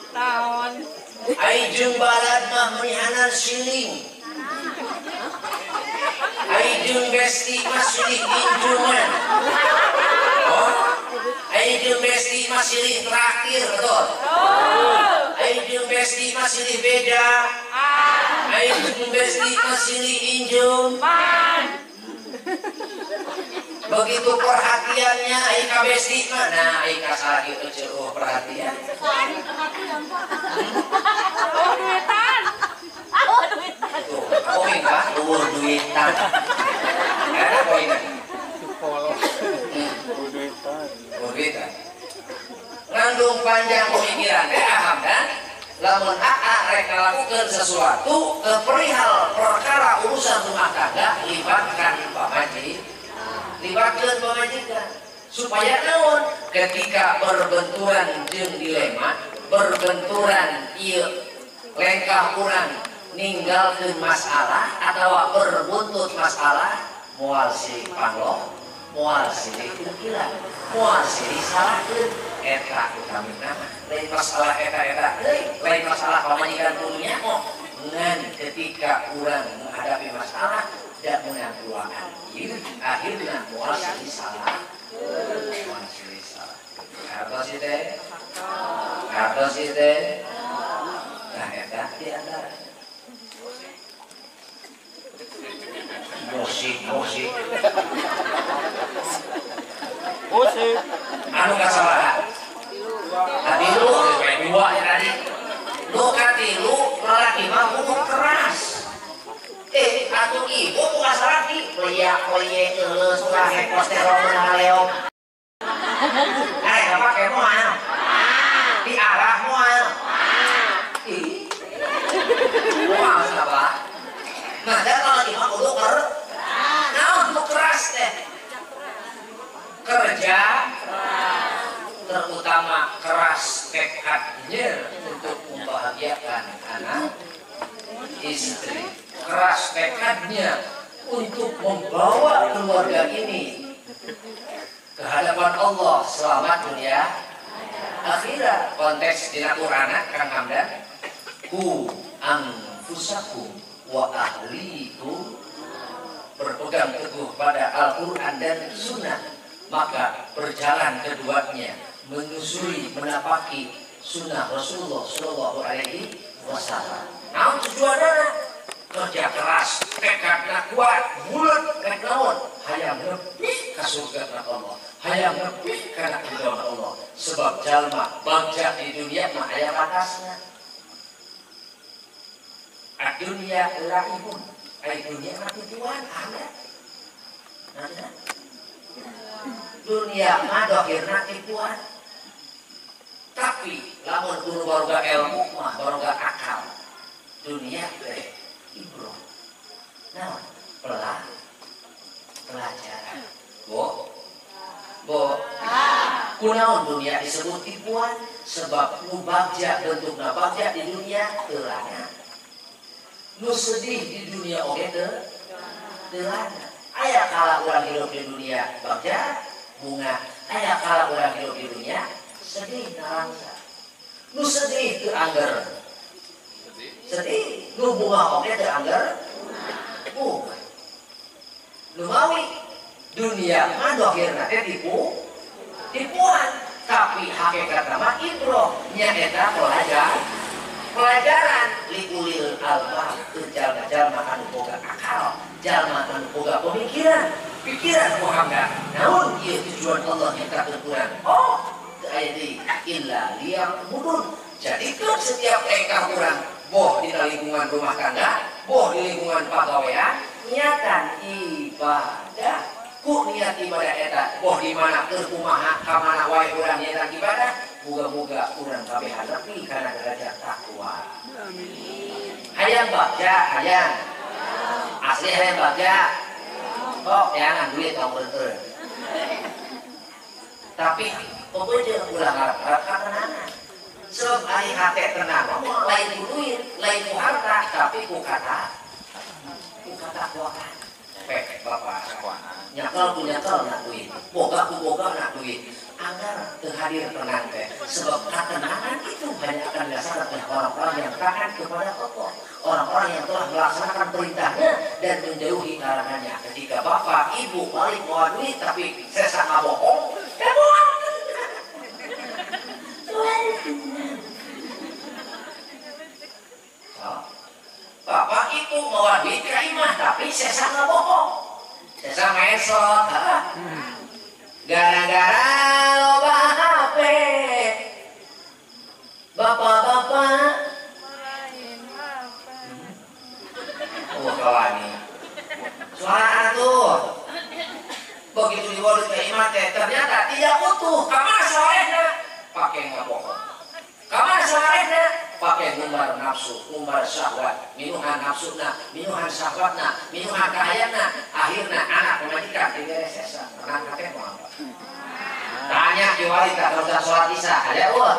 Tahun. Ai jeung balad mah menihanan siling. Ai jeung besti mah silih injungan. Oh. Ai jeung besti mah silih traktir, betul. Ai jeung besti mah silih beda. Ai jeung besti mah silih injung. Begitu perhatiannya ai ka besti mah, nah ai ka salaki teu perhatian. Oh, duitan. Oh, duitan. Tuh, poin Pak, luhur duitan. Eta poinna. Luhur duitan. Ngandung panjang pemikiran Hamdan, lamun AA rek ngalakukeun sesuatu ke perihal perkara urusan rumah tangga libatkan pamajikan. Libatkan pamajikan supaya naon ketika berbenturan jeung dilema, berbenturan ieu lengkah urang ninggalkeun masalah atawa berbuntut masalah moal silih pangloh, moal silih ukiran, moal silih salahkeun eta utamina lain masalah eta-eta deui, lain masalah pamajikan dunia oh ngan ketika urang menghadapi masalah dak meunang duaan ieu akhirna moal silih salah, moal silih salah. Hartos ieu teh? Hartos ieu teh? Nah eta di antara musik musik musik anu kasalahan katilu dua ya tadi nu katilu lalaki mah kudu keras atuh ibu bukan salaki peliak-peliak euleuh surahe kolesterol ngaleok pake moal diarah moal ih moal siapa nah dan lalaki mah kudu naon nu keras teh kerja terutama keras tekadnya untuk membahagiakan anak istri, keras tekadnya untuk membawa keluarga ini ke hadapan Allah selamat dunia akhirat. Konteks dina Qur'an Kang Hamdan, ku anfusakum wa ahlikum, berpegang teguh pada Al-Quran dan Sunnah, maka berjalan keduanya menyusuri menapaki sunnah Rasulullah Shallallahu Alaihi Wasallam. Nah, tujuannya kerja keras, tekadna kuat, bulat rek naon, hayang nepi ka surga Allah, hayang nepi kana ridho Allah. Sebab jalma bagja di dunia mah aya batasna. Ad-dunya laibun, ai dunia mah tujuan ada. Nah, dunia mah dohirna tipuan. Tapi lamun kudu baroga ilmu mah baroga akal. Dunia teh ibroh. Naon? Pelajaran. Bo. Bo. Kunaon dunia disebut tipuan? Sebab nu bagja bentukna bagja di dunia teu lana. Nu sedih di dunia oge teu lana. Aya kala urang hidup di dunia bagja bunga, aya kala urang hidup di dunia sedih nalangsa. Nu sedih teu angger. Sedih, nu bunga oge teu angger. Bunga. Lumawi dunia mah dohirna teh tipu tipuan, tapi hakikatna mah ibroh, nya eta pelajaran. Pelajaran liulil albab jalma-jalma anu boga akal, jalma anu boga pemikiran, pikiran ku hangga. Naon ieu tujuan Allah nyiptakeun urang? Oh, teu aya deui illa liya'budun. Jadikeun setiap tingkah urang boh dina lingkungan rumah tangga, boh di lingkungan pagawean, niatan ibadah. Ku niat ibadah eta, boh di mana keur kumaha ka mana wae urang niatan ibadah, moga-moga urang kabehan nepi kana derajat takwa. Amin. Hayang bagja, hayang. Asli hayang bagja. Oh, jangan duit tong beunteur. Tapi peupeujeuh ulah ngarep-ngarep katenangan. Sebab ari hate tenang mah lain ku duit, lain ku harta, tapi ku kata katakwaan. Pek bapak nyakel ku nyakel nak duit, boga ku boga nak duit. Agar terhadir tenang teh. Sebab ketenangan itu hanya akan dirasakan oleh orang-orang yang taat kepada Allah, orang-orang yang telah melaksanakan perintahnya dan menjauhi larangannya. Ketika bapak ibu balik bawa duit tapi sesa ngabohong, ya bohong. Bapak ibu bawa duit ke imah tapi sesa ngabohong, sesa mesot. Gara-gara loba HP, bapak-bapak main HP. Oh kawani, suara tuh begitu dibawa ke imah teh ternyata tidak utuh. Kamana sawarehna pakai ngabohong, kamana sawarehna pakai ngumbar nafsu, ngumbar syahwat, minuhan nafsuna, minuhan syahwatna, minuhan kahayangna, akhirna anak pemajikan dibere sesa. Tenang hate mau apa? Tanya kiwari tak kalau sholat isya, aya eueuh?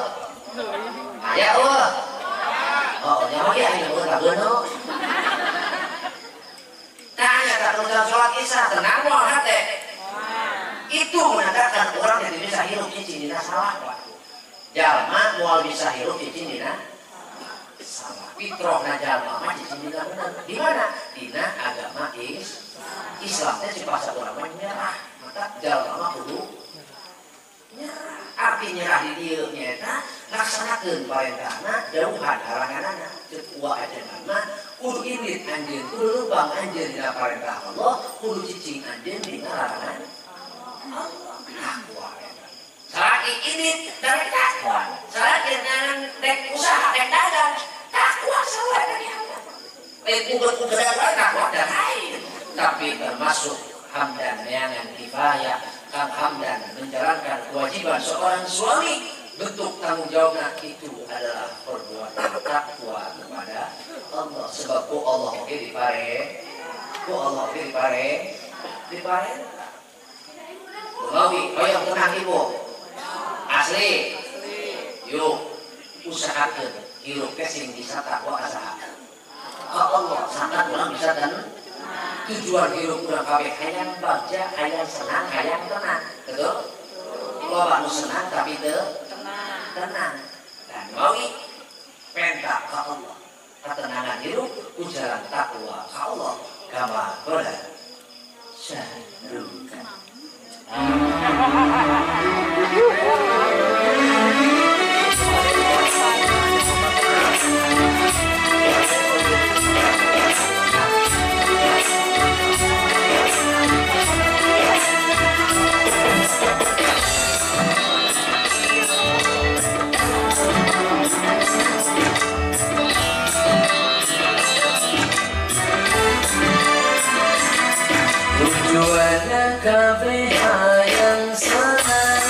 Aya eueuh? Oh, nyawa ge aya eueuh tak beuneu. Tanya tak kalau sholat isya, tenang moal hate. Itu menandakan orang yang bisa hirup cicing dina salah waktu. Jalma moal bisa hirup cicing dina salah. Fitrahna jalma mah cicing dina bener. Di mana? Dina agama Islam teh cipasa urang mah nyerah. Maka jalma mah kudu nyerah. Arti nyerah di dieu nyaeta laksanakeun parentahna, jauhan halanganana. Ceuk uwa ajengan mah kudu indit anjeun, kudu leumpang anjeun dina parentah Allah, kudu cicing anjeun dina larangan Allah. Takwa eta. Salaki indit dari takwa. Salaki ngaran rek usaha rek dagang, takwa salah dari Allah. Lain uber-uberan takwa dan lain. Tapi termasuk hamdan neangan kifayah, Kang Hamdan menjalankan kewajiban seorang suami, bentuk tanggung jawabnya itu adalah perbuatan takwa kepada Allah. Sebab ku Allah oge dipare, ku Allah oge dipare, dipare. Mawi, hoyong tenang ibu. Asli. Yuk, usahakeun hirup teh sing bisa takwa ka saha? Ka Allah, sangat urang bisa tenang. Tujuan hirup urang kabeh hayang bagja, hayang senang, hayang tenang. Betul? Loba nu senang tapi teu tenang. Dan mawi penta ka Allah. Ketenangan hirup ku jalan takwa ka Allah. Kama qala syahrukan. Tujuannya kabeh hayang senang,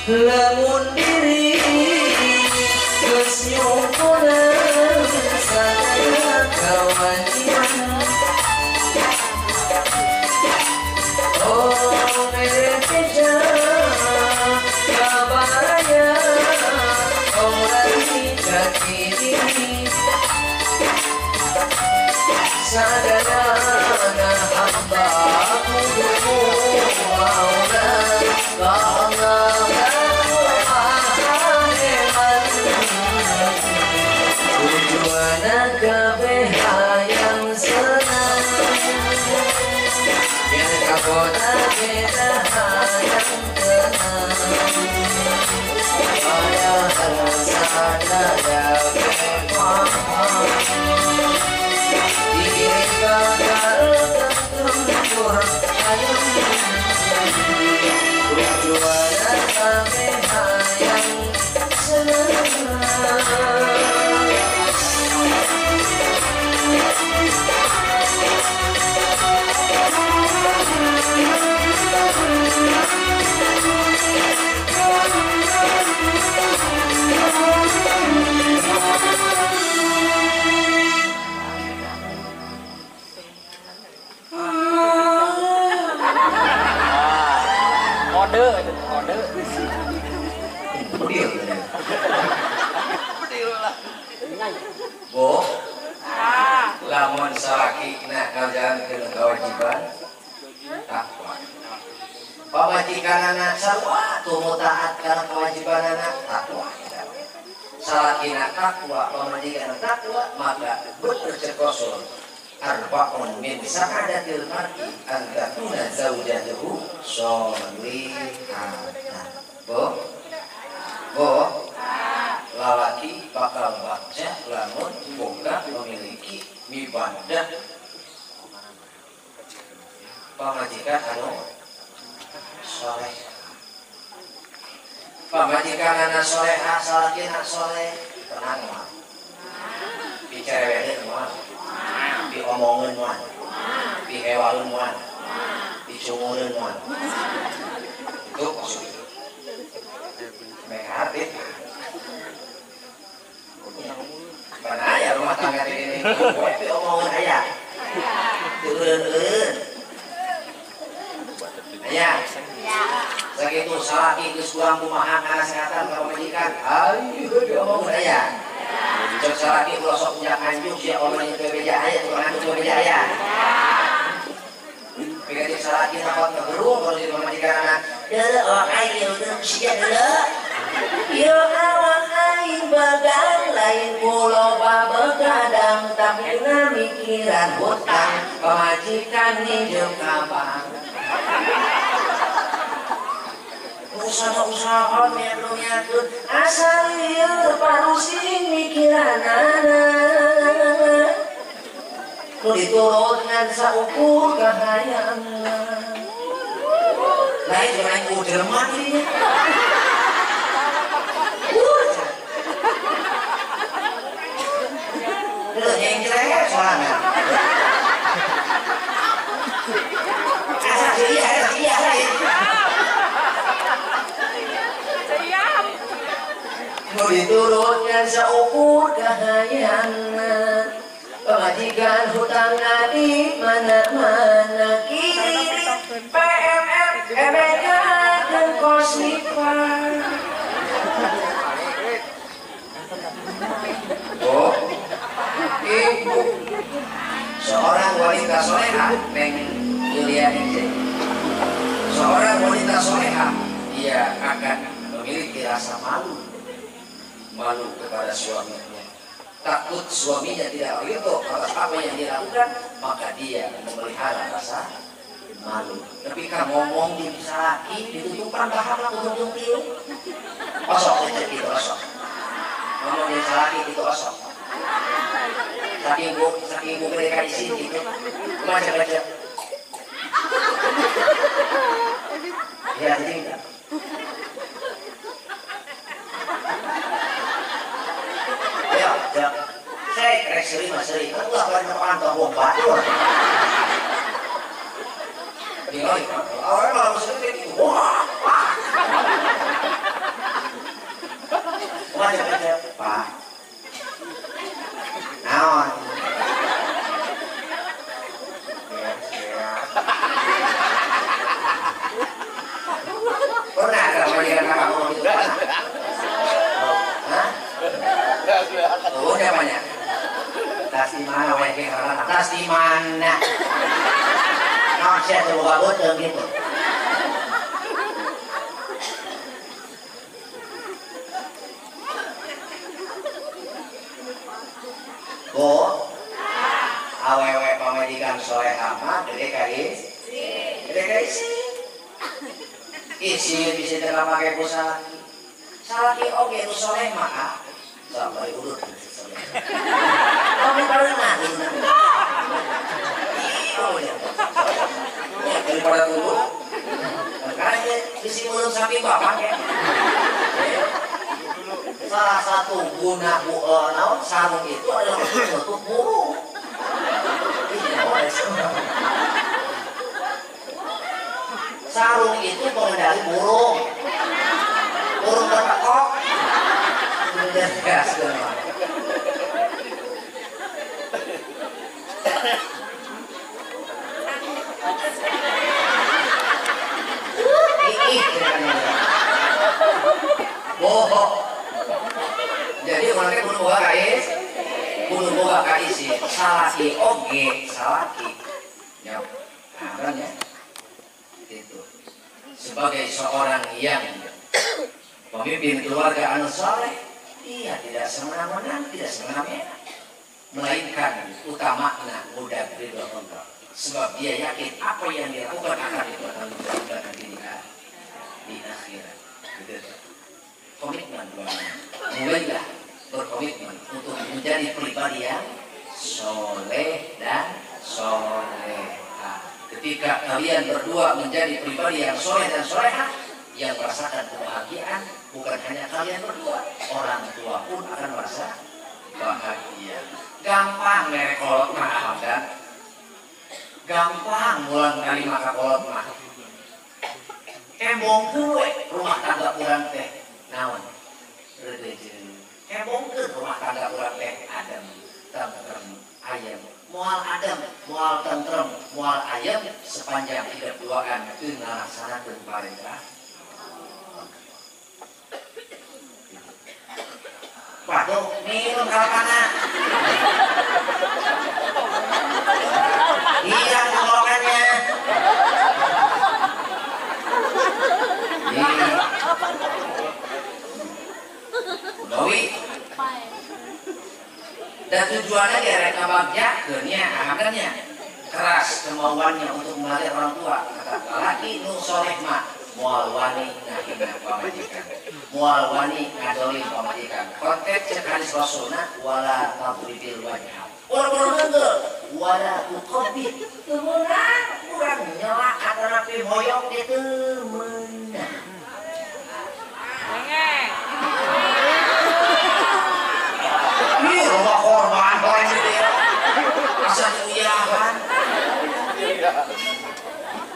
Lamun diri geus nyungkunan sadaya kewajiban. Oh bebeja kabaraya orang jati diri sadayana hamba kudu mauna Allah tujuan kabeh hayang senang yen kabona beda hayang tenang padahal sadaya paham diri bakal tertutur hayang tujuan kabeh hayang senang. Kode, kode. Bedil. Bedil lah. Bo, lamun salaki na ngajalankeun kewajiban takwa. Pamajikanana sarua tuh taat kana kewajibanana takwa. Salakina takwa, pamajikanana takwa, maka bener cek Rasul. Arba'un min sa'adatil mar'i an takuna zaujatuhu sholihatan. Bo, bo, lalaki bakal bagja lamun boga memiliki ibadah pamajikan anu soleh. Pamajikan anu soleha, salakina soleh, tenang mah. Bicerewedeun mah, diomongeun mah, dihewaeun mah, dicungureun mah. Itu maksudnya. Mereka hati. Mana ya rumah tangga ini? Diomongeun aya. Dieureun-eureun. Aya. Sakitu salaki geus kurang kumaha kanasehatan ka pamajikan. Ayo diomongkeun aya. Cek salaki ulah sok njak anjung sia omongna teu beja aya tukang anjung teu beja aya. Pikeun cek salaki nakot kagerung kalau di pamajikanna. Deuleu awak aing ieu sia deuleu. Ieu awak aing begang lain pulo begadang tapi mikiran hutang pamajikan ninjem ka bank. Usaha-usaha nyatun asal ieu parusing mikiranana nu diturut ngan saukur kahayangna. Lain jeung aing uderman ieu. Heuh nyengcrek sorangan. Asa iya iya lain. Nu diturutnya saukur kahayangna pamajikan hutangna di mana-mana kiri PMM MNK dan Kosnipa. Oh, ibu seorang wanita soleha, Neng Yulia Ningsih. Seorang wanita soleha, dia akan memiliki rasa malu, malu kepada suaminya. Takut suaminya tidak ridho atas apa yang dia lakukan, maka dia memelihara rasa malu. Tapi kan ngomong di salaki ditutupan bahan lah ujung-ujung tiung. Osok gitu osok. Ngomong di salaki itu osok. Saking bu mereka isi gitu. Macam-macam. Ya jadi enggak. Ayo, jawab. Saya rek seri mas seri. Kan ulah bari pantau wong batur. Orang malah maksudnya kayak gitu. Wah, wah. teh banyak. Tas di mana we ge karena tas di mana? Naon sia teu boga beuteung gitu. Bo awewe pamajikan soleha mah gede ka istri. Gede ka istri. Isin bisa teu make ku salaki. Salaki oge nu soleh mah ah. Sampai urut soleh. Oge bareuna. Daripada turun. Karena bisi mulut sapi bapak ya. Salah satu guna naon sarung itu adalah untuk menutup burung. Sarung itu pengendali burung. Burung terpekok. Bohong. Jadi orangnya kudu boga ka istri, kudu boga ka istri, salaki oge, salaki. Ya, paham ya? Itu. Sebagai seorang yang pemimpin keluarga anu soleh, dia tidak semena-mena, tidak semena-mena, melainkan utamanya mudah ridho Allah. Sebab dia yakin apa yang dia lakukan akan dipertanggungjawabkan nanti di akhirat. Gitu. Komitmen dua, mulailah berkomitmen untuk menjadi pribadi yang soleh dan soleha. Ketika kalian berdua menjadi pribadi yang soleh dan soleha, yang merasakan kebahagiaan bukan hanya kalian berdua, orang tua pun akan merasa bahagia. Gampang merek kolot mah, kan? Gampang mulang kali maka kolot mah. Embong kue rumah tangga urang teh naon? Redejeun. Embongkeun rumah tangga urang teh adem, tentrem, ayem. Moal adem, moal tentrem, moal ayem sepanjang hidup duaan teu ngalaksanakeun parentah. Waduh, minum kalapana. Hilang tenggorokannya. Gawi. Dan tujuannya dia rek ngabagjakeun nya, ahamnya keras kemauannya untuk melatih orang tua. Kata lalaki nu soleh mah moal wani ngahina pamajikan, moal wani ngadolim pamajikan. Konteks cek hadis Rasulna wala tadribil wajha. Ulah bener wala tuqabbih. Teu meunang urang nyelak atanapi moyok dia teu meunang. Ih, rumah korban orang gitu ya. Asa diuyahan.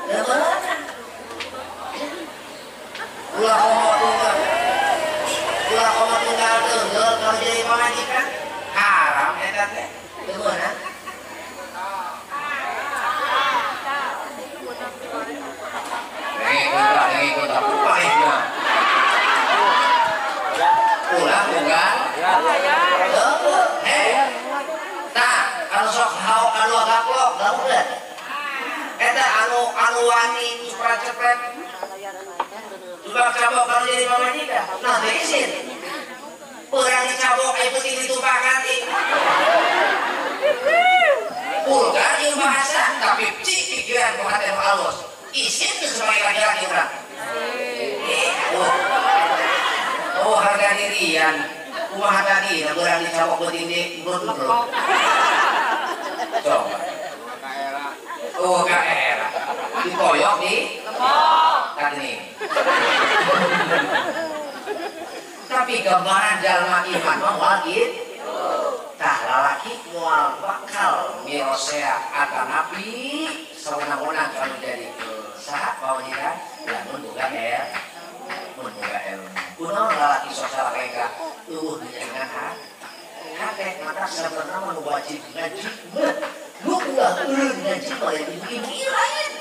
Teu meunang. Ulah komo tunggal. Ulah komo tunggal tunggal kalau jadi pamajikan haram eta teh. Teu meunang. Ulah tunggal. Heh. Tah, anu sok hao anu gaplok, lamun eta anu wani cepret-cepret. Sebab cabok kalau jadi pamajikan. Nah, teu isin. Perang dicabok aya peuting ditumpakan ih. Vulgar ieu bahasa, tapi cik pikiran ku hate nu alus. Isin teu sebagai laki-laki urang. Oh, harga dirian. Kumaha tadi, nah berang dicabok peuting di urut-urut. Coba. Oh, ka era. Dikoyok di lepok. Tadi. Tapi gambaran jalma iman mah moal kitu. Tah lalaki moal bakal mirosea atanapi sawenang-wenang kalau jadi saha pamajikan lamun boga mun boga ilmu. Kunaon lalaki sok salah ka eueuh nyangan hate mata sabenerna mah nu wajib ngaji mah nu ulah eureun ngaji mah ya ibu-ibu lain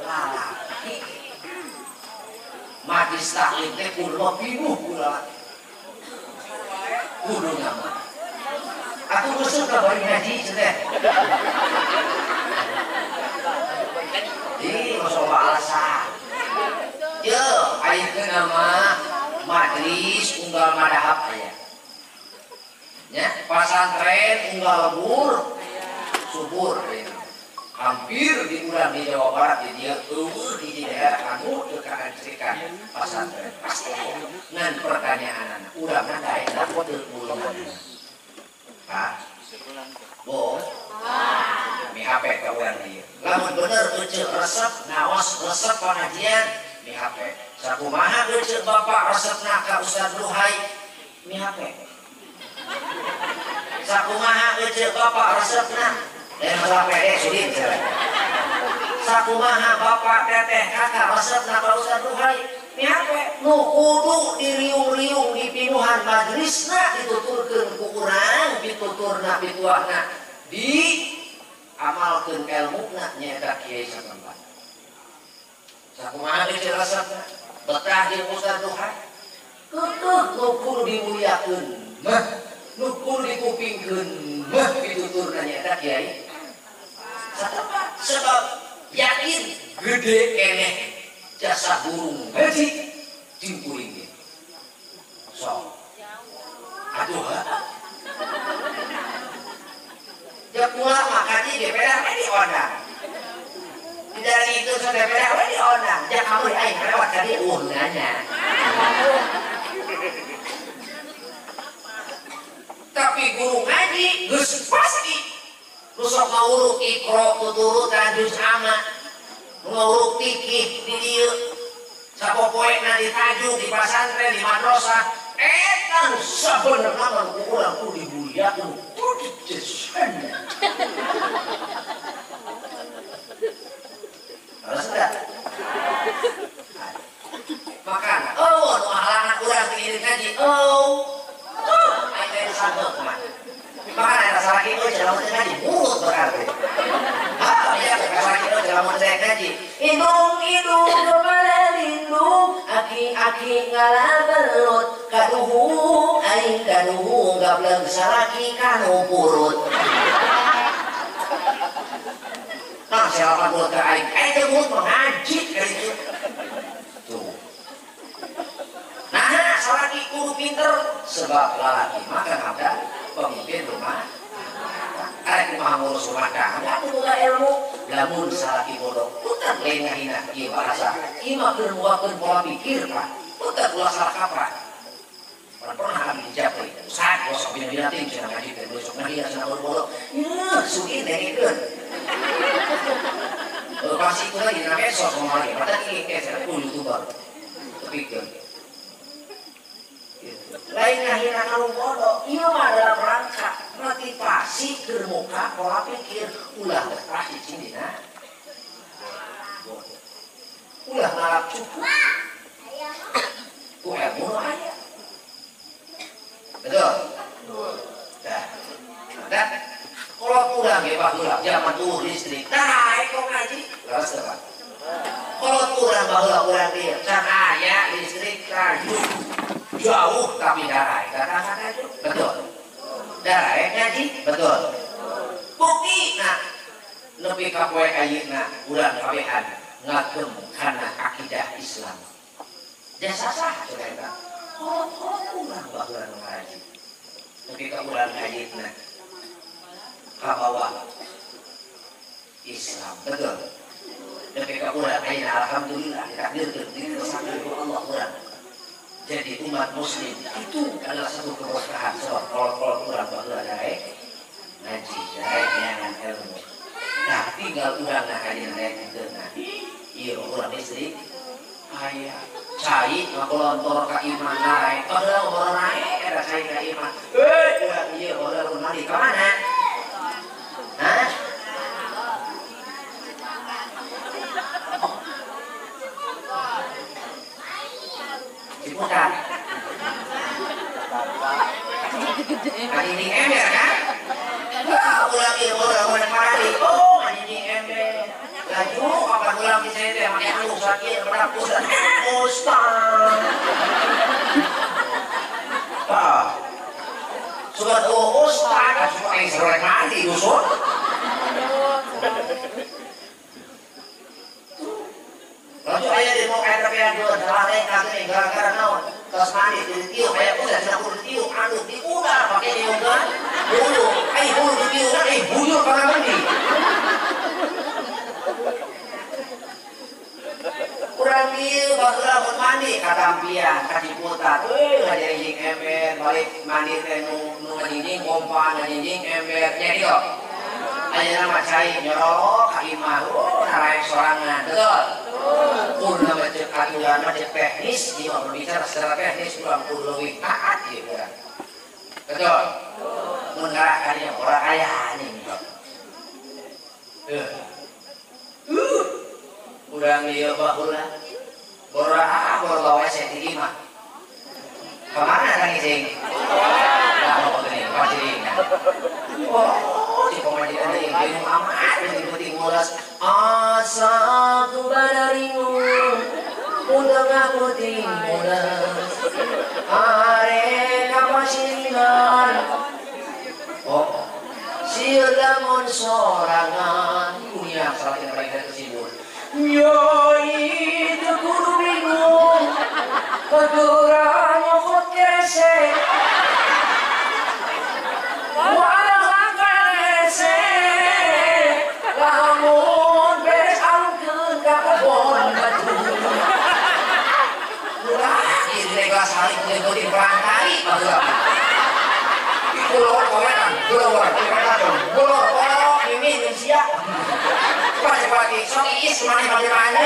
lalaki. Majlis taklim teh kudu pinuh ku lalaki. Kudu nyaman. Aku khusus ka bari ngaji cenah. Ih, masuk alasan. Ye, ayeuna mah majelis unggal madahab aya. Nya, pasantren unggal lebur subur aya. Hampir di urang di Jawa Barat di dieu eueuh di daerah anu teu kaancekan pasantren. Pasti aya. Ngan pertanyaanana, urangna daek teu uleungan. Pak. Bo. Mi HP ka urang dieu. Lamun bener euceuh resep ngaos resep pengajian mi HP. Sakumaha euceuh bapak resepna ka Ustaz Ruhai mi HP. Sakumaha euceuh bapak resepna lain masalah pede sudin cenah. Sakumaha bapak teteh kakak resepna ka Ustaz Ruhai mi HP. Nu kudu diriung-riung dipinuhan majelisna dituturkeun ku urang pituturna pituahna di amalkeun elmuna nyaeta kiai satempat. Sakumaha geus resepna betah jeung Ustaz Ruhai keukeuh nu kudu dimuliakeun mah nu kudu dikupingkeun mah pituturna nyaeta kiai satempat. Sebab yakin gede keneh jasa burung haji simpuling ge. Sok atuh ha. Ya pulang makaji DPR we diondang. Dari itu so DPR we diondang. Ya kamu aing lewat tadi nanya. Tapi guru ngaji geus pasti nu sok ngawuruk Iqra tuturutan juz amma, ngawuruk fikih di dieu. Sapopoena ditajuk di pasantren di madrasah eta nu sabenerna mah ku urang kudu dimuliakeun kudu dijesan. Harus enggak? Makana oh nu halangan urang teu ieu ngaji oh aing teh sabep mah. Makana eta salaki euy lamun teu ngaji mulut berarti. Ah iya salaki euy lamun teu ngaji indung-indung kepala lindung aki-aki ngalabelut kaduhung aing kaduhung gableng salaki kanu purut. Nah siapa mulut ka aing aing teh mulut mengaji ka ditu. Tuh. Nah salaki kudu pinter sebab lalaki maka ada pemimpin rumah. Arek kumaha ngurus rumah tangga kudu boga ilmu. Lamun salaki bodoh putar lain ngahina ieu bahasa. Ieu mah keur nguakeun pola pikir Pak. Putar ulah salah kaprah. Pernah kami dijapri. Ustaz, gosok bina-bina ting cenah ngaji teh besok ngahina cenah bodoh. Yeuh, sugi dengekeun. Pasti itu lagi dina medsos ngomong lagi. Padahal ieu ge cenah ku YouTuber. Tepikeun. Lain ngahina kalau bodoh, ieu mah dalam rangka motivasi keur muka pola pikir ulah betah cicing dina bodoh. Ulah ngalap cukup ku ilmu nu aya. Betul? Dah. Dah. Kalau urang ge baheula zaman tuh listrik, tah kok ngaji? Leres teu Pak? Kalau urang baheula urang dieu can aya listrik tajuk jauh tapi darai kata-kata itu betul. Darai ngaji betul. Bukti nah lebih ka poe ayeuna urang kabehan ngagem kana akidah Islam. Jasa sah cenah eta. Kolot-kolot urang baheula nu ngaji. Lebih ka urang ngajina kabawa Islam betul. Lebih ka urang ayeuna alhamdulillah ditakdirkeun dikersanakeun ku Allah urang. Jadi umat muslim itu adalah satu keberkahan sebab kolot-kolot urang baheula daek ngaji, daek neangan ilmu. Nah, tinggal urang ayeuna daek henteu. Ieu urang listrik aya cai ngakolontor ka imah naek. Baheula urang naek era cai ka imah. Heuh, urang ieu baheula lamun mandi ka mana? Hah? Ciputat. Kali ini ember kan? Wah, ulang ieu ulang mana mari. Oh, ini ember. Laju apa ulang di sini teh make anu sakit berapa pusat. Ustaz. Ah. Surat oh ustaz, mandi gosok. Lalu aya di mau aya tapi anu salah reka teh gara-gara naon? Tos mandi ditiup aya udah cenah kudu ditiup anu diudar pake niukeun bulu. Ai bulu ditiup ai buyur kana mandi. Urang ieu baheula mun mandi katampian ka Ciputat euy ngajingjing ember balik mandi teh nu ngajingjing pompa ngajingjing ember nya kitu. Ayeuna mah cai nyorok ka imah oh naraek sorangan betul. Kudu mah cek aturan mah cek teknis ieu mah berbicara secara teknis urang kudu leuwih taat ieu urang. Betul. Mun ngarah ka dieu urang aya nih. Urang ieu baheula boraah boro bawa saya di imah. Kemana nangis? Lah mau geuning pacing. Oh, di pemajikan deui minum amat penting mulas. Asa ku badaringu utengah puting mulas. Are kapasinan. Oh, sieun lamun sorangan dunia salah tina paling tersibur. Nyoi teu kudu bingung kotoran nyokot keresek walang keresek lamun beres alungkeun ka kebon batu ulah ieu teh gelas halik ngeuting perangkai baheula kulor kowetan kulor kowetan kulor kolok mimi jeung sia pagi sok iis mana mana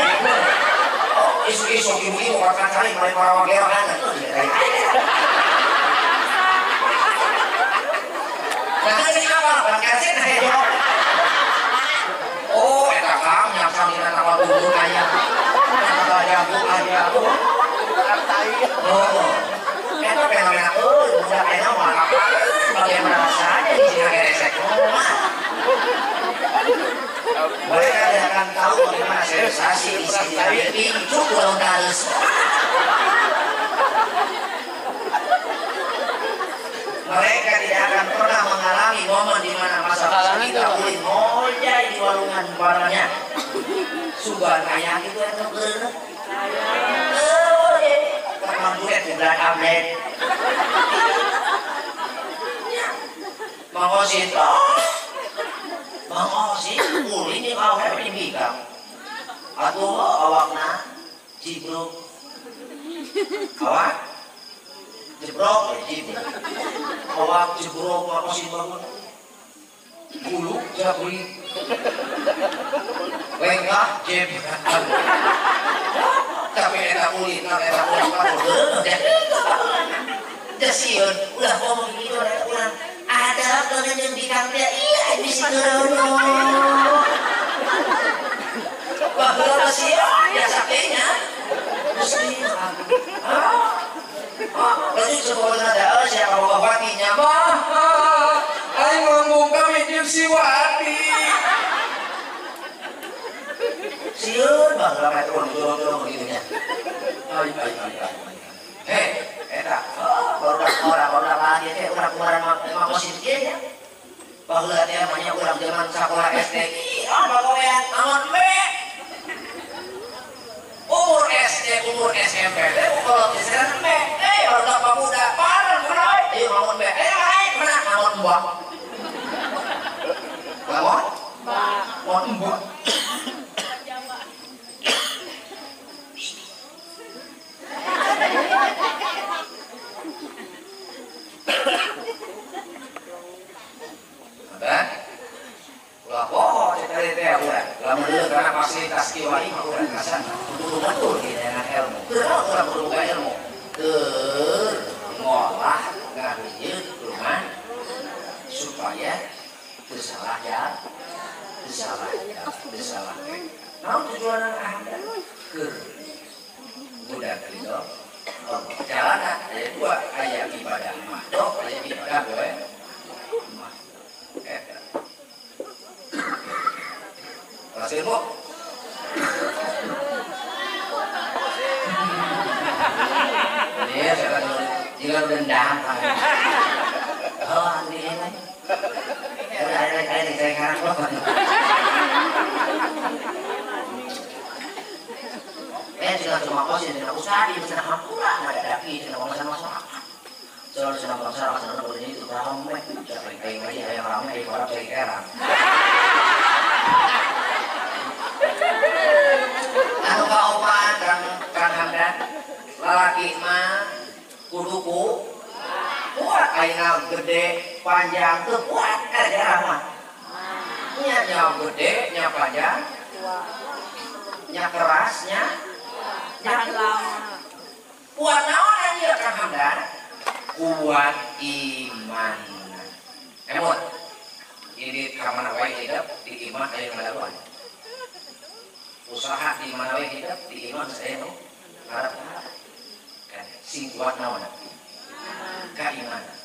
oh isu-isu ibu-ibu orang cari mana para wagera kan nah ini apa orang keresek oh eta kam nyakam dina tapal bubur aya tapal jagung aya oh eta fenomena euy budak ayeuna mah apa bagaimana rasanya di sini keresek mereka tidak akan tahu bagaimana sensasi di sini pincuk ulang talus. Mereka tidak akan pernah mengalami momen di mana masa-masa kita ulin ngojay di walungan barangnya. Sugan kaya gitu eta keureuh. Euy, kapan duit bulan update. Mang Osin, Mang Osin, ulin di awak di bikang. Atuh awakna jibrok. Awak jebrok ya jibrok. Awak jebrok Mang Osin bangun. Bulu jabri. Lengah jebrak. Tapi eta ulin, eta ulin mah Desieun, ulah ngomong gitu eta urang. Ada dengan yang bikang dia, iya bisi gerono. Baheula sieun ya sakenya. Gusti ah, sekolah ada siapa watinya mah. Aing ngomong kami jeung si Wati. Sieun baheula mah turun dorong-dorong gitu nya. Ai ai ai. Heh, eta baru orang baru lagi teh urang kemarin mah kosin kieu nya. Baheula teh mah nya urang zaman sakola SD. Ih, ah bagowean angon be. Umur SD, umur SMP teh kalau geseran be. Eh, baru pemuda, parang mana we? Ayo ngangon be. Eh, mana ngangon mbak. Ngangon? Mbak. Ngangon mbak. Abah, ulah poho cek tadi teh urang. Lamun deuleu kana fasilitas kieu wae mah urang kasana. Kudu betul kita ilmu. Keur urang kudu boga ilmu. Keur ngolah ngahieun rumah supaya teu salah ya. Teu salah ya, teu salah. Naon tujuanna ahada? Keur budak ridho. Jalana aya dua, aya ibadah mahdoh, aya ibadah goe. Eta. Kelas ilmu. Ini saya jika dendam. Oh, ini. ada yang saya ngarang. Sudah cuma kosin, tidak usah di sana hampura, nggak ada daki, tidak mau sama masyarakat. Selalu senang masyarakat, senang boleh itu ramai, siapa yang aja yang ramai, yang orang cari erang. Anu kaopat, Kang Hamdan, lalaki mah kuduku, kuat ayeuna gede, panjang, teu kuat, jarang mah. Nya gede, nya panjang, nya kerasnya, nya kuat naon ieu Kang Hamdan? Kuat iman. Emot. Ini ka mana wae hidup di iman aya ngadaluan. Usaha di mana wae hidup di iman saya nu ngarep-ngarep. Kan sing kuat naon? Keimanan.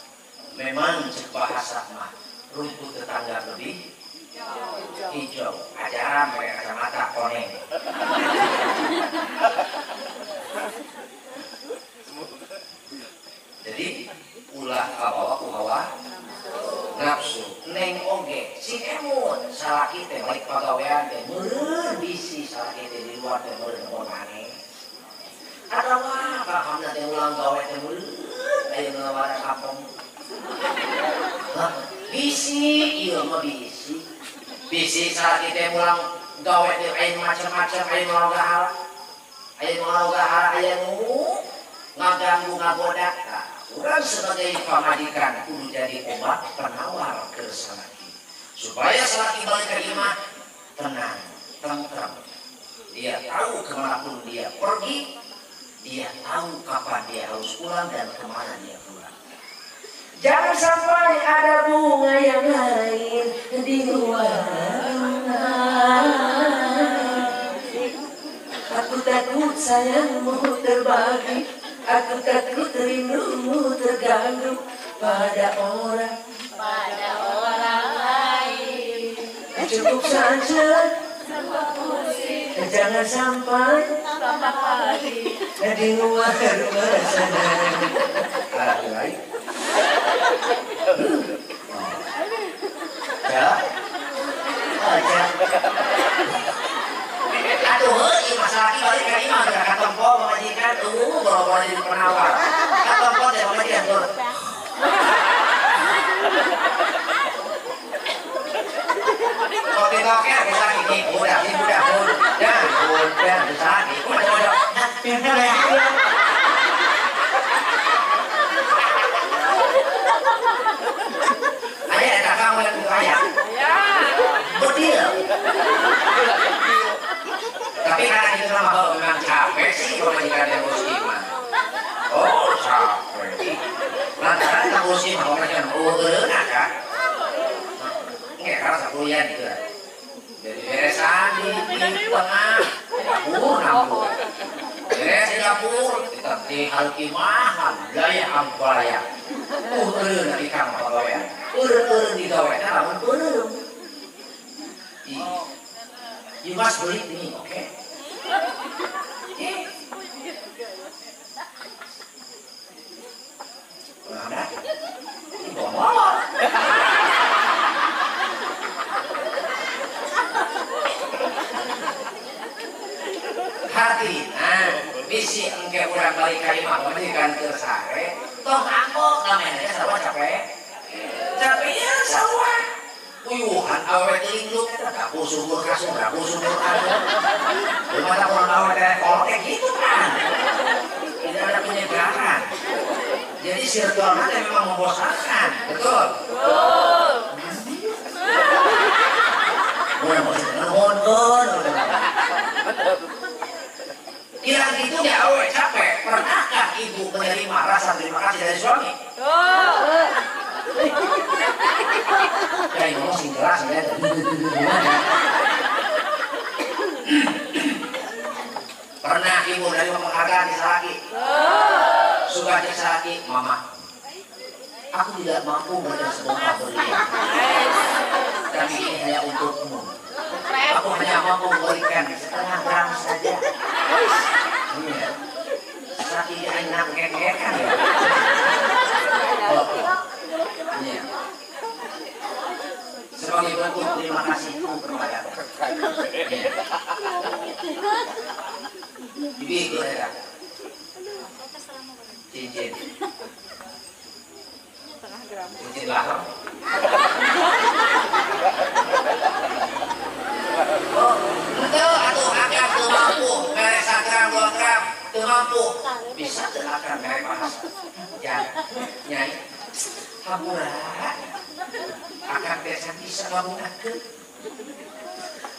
Memang cek bahasa mah rumput tetangga lebih hijau. Ajaran pakai kacamata koneng. Jadi ulah kabawa ku hawa nafsu neng oge sing emut salaki teh balik pagawean teh meureun bisi salaki teh di luar teh meureun aneh. Atawa kahamna teh ulang gawe teh meureun aya ngelawaran kampung. Hah? Bisi ieu mah bisi. Bisi salaki teh ulang gawe teh aya macam-macam aya ngaloga hal. Aya ngaloga hal aya nu ngaganggu ngagoda. Urang sebagai pamajikan kudu jadi obat penawar ke salaki supaya salaki balik ke imah tenang, tentrem. Dia tahu kemanapun dia pergi, dia tahu kapan dia harus pulang dan kemana dia pulang. Jangan sampai ada bunga yang lain di luar. Aku takut sayangmu terbagi, aku takut rindumu terganggu pada orang lain. Cukup saja, jangan sampai di luar sana. Ya, aja. Aduh, ieu masalah laki balik ka imah geura katempo pamajikan, boro-boro jadi penawar. Katempo teh pamajikan tur. Kalau ditoker geus laki budak, ieu budak, budak, budak geus laki. Kumaha coba? Aya eta kang we kudu aya. Bedil. Tapi karena itu sama kalau memang capek sih pemajikan yang ngurus imah. Oh capek. Lantaran kita ngurus imah pemajikan eureun kan? Enggak karena sakuliah gitu. Jadi beresan di tengah dapur nampur. Beres di dapur tetap di halkimah gaya ampalaya. Eureun di kang pagawean. Eureun-eureun digawean lamun eureun. You must believe me, okay? Yeah. Mana? Ini bawa. Hati, nah, bisi engke urang balik ka imah pamajikan keur sare, tong angkok namanya sarua capek. Capeknya sarua. Uyuhan awewe teuing lu eta dapur sumur kasur, dapur sumur kasur. Rumah tak kurang awewe teh kolot teh gitu kan. Tidak ada penyegaran. Jadi sirtual nanti memang membosankan, betul? Betul. Mulai bosan, hilang itu ya awewe capek. Pernahkah ibu menerima rasa terima kasih dari suami? Betul. Ya ngomong sing keras ya. Pernah ibu menerima penghargaan di salaki? Suka cek salaki, mama, aku tidak mampu memberikan sebuah berlian, tapi ini hanya untukmu. Aku hanya mampu memberikan setengah gram saja. Salaki enak kekekan ya. Dibikeun eta. Cincin. Cincin lahar. Oh, henteu atuh akang teu mampu mere 1 gram 2 gram teu mampu. Bisa teu akang mere bahasa. Ya, nyai. Hampura. Akang teh bisa ngabungakeun.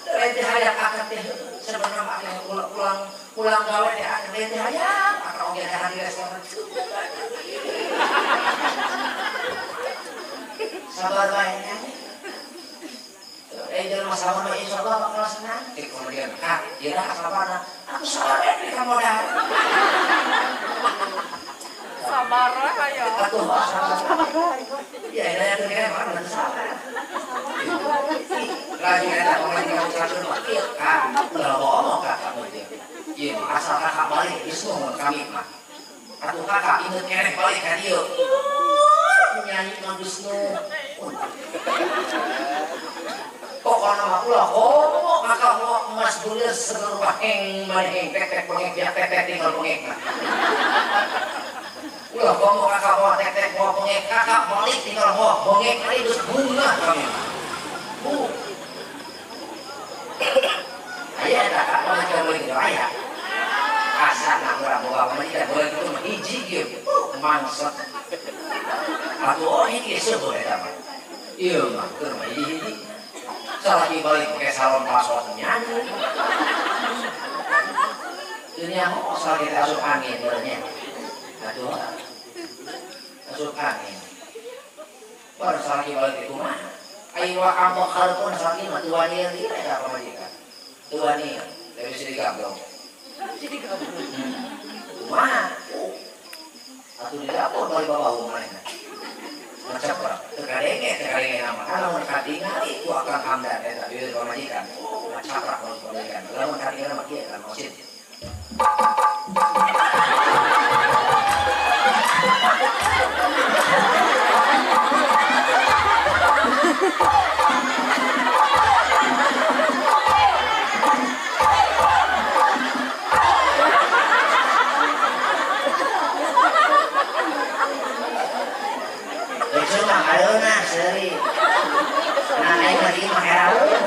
Lain teh hayang akang teh sebenarnya akang pulang gawe teh akang teh hayang akang oge dahar di restoran. Sabar bae nyai. Jangan masalah mah insyaallah bakal senang. Kemudian kak, ya sabar. Aku sabar ya kamu dah. Sabar ayo. Atuh sabar. Ya ya kira mana sabar. Lagi eta pamajikan usahakeun mah kieu kak, ulah bohong kak kamu teh. Ieu asal kakak balik geus nuhun kami mah. Atuh kakak inget keneh balik ka dieu. Nyanyi mah geus nuhun. Pokoknya mah ulah homo kakak mau emas bulir seluruh heng maneheng tetek bengek ya tetek tinggal bengek mah. Ulah homo kakak mau tetek mau bengek kakak balik tinggal mau bengek kali geus bunga kami. Bu. Aya eta kak pamajikan boleh gitu aya. Asa nak urang boga pamajikan boleh gitu mah hiji kieu mangset. Atuh oh hiji seueur eta mah. Ieu mah keur mah hiji-hiji. Salaki balik pakai salon pasot nyanyi. Dunia mau salaki asup angin bernya. Aduh, asup angin. Baru salaki balik di rumah. Ayo ambok harpun salaki mah tuan yang tidak ada pamajikan. Tuan nih, tapi bisa digablong. Rumah, atau di dapur balik bawa rumahnya. Macam orang terkadenge nama kalau katingali ku akang hamdan eta ieu pamajikan macam orang pamajikan lamun katingali mah kieu kan maksud cuma ayeuna seuri. Nah, aing mah di imah heraeun.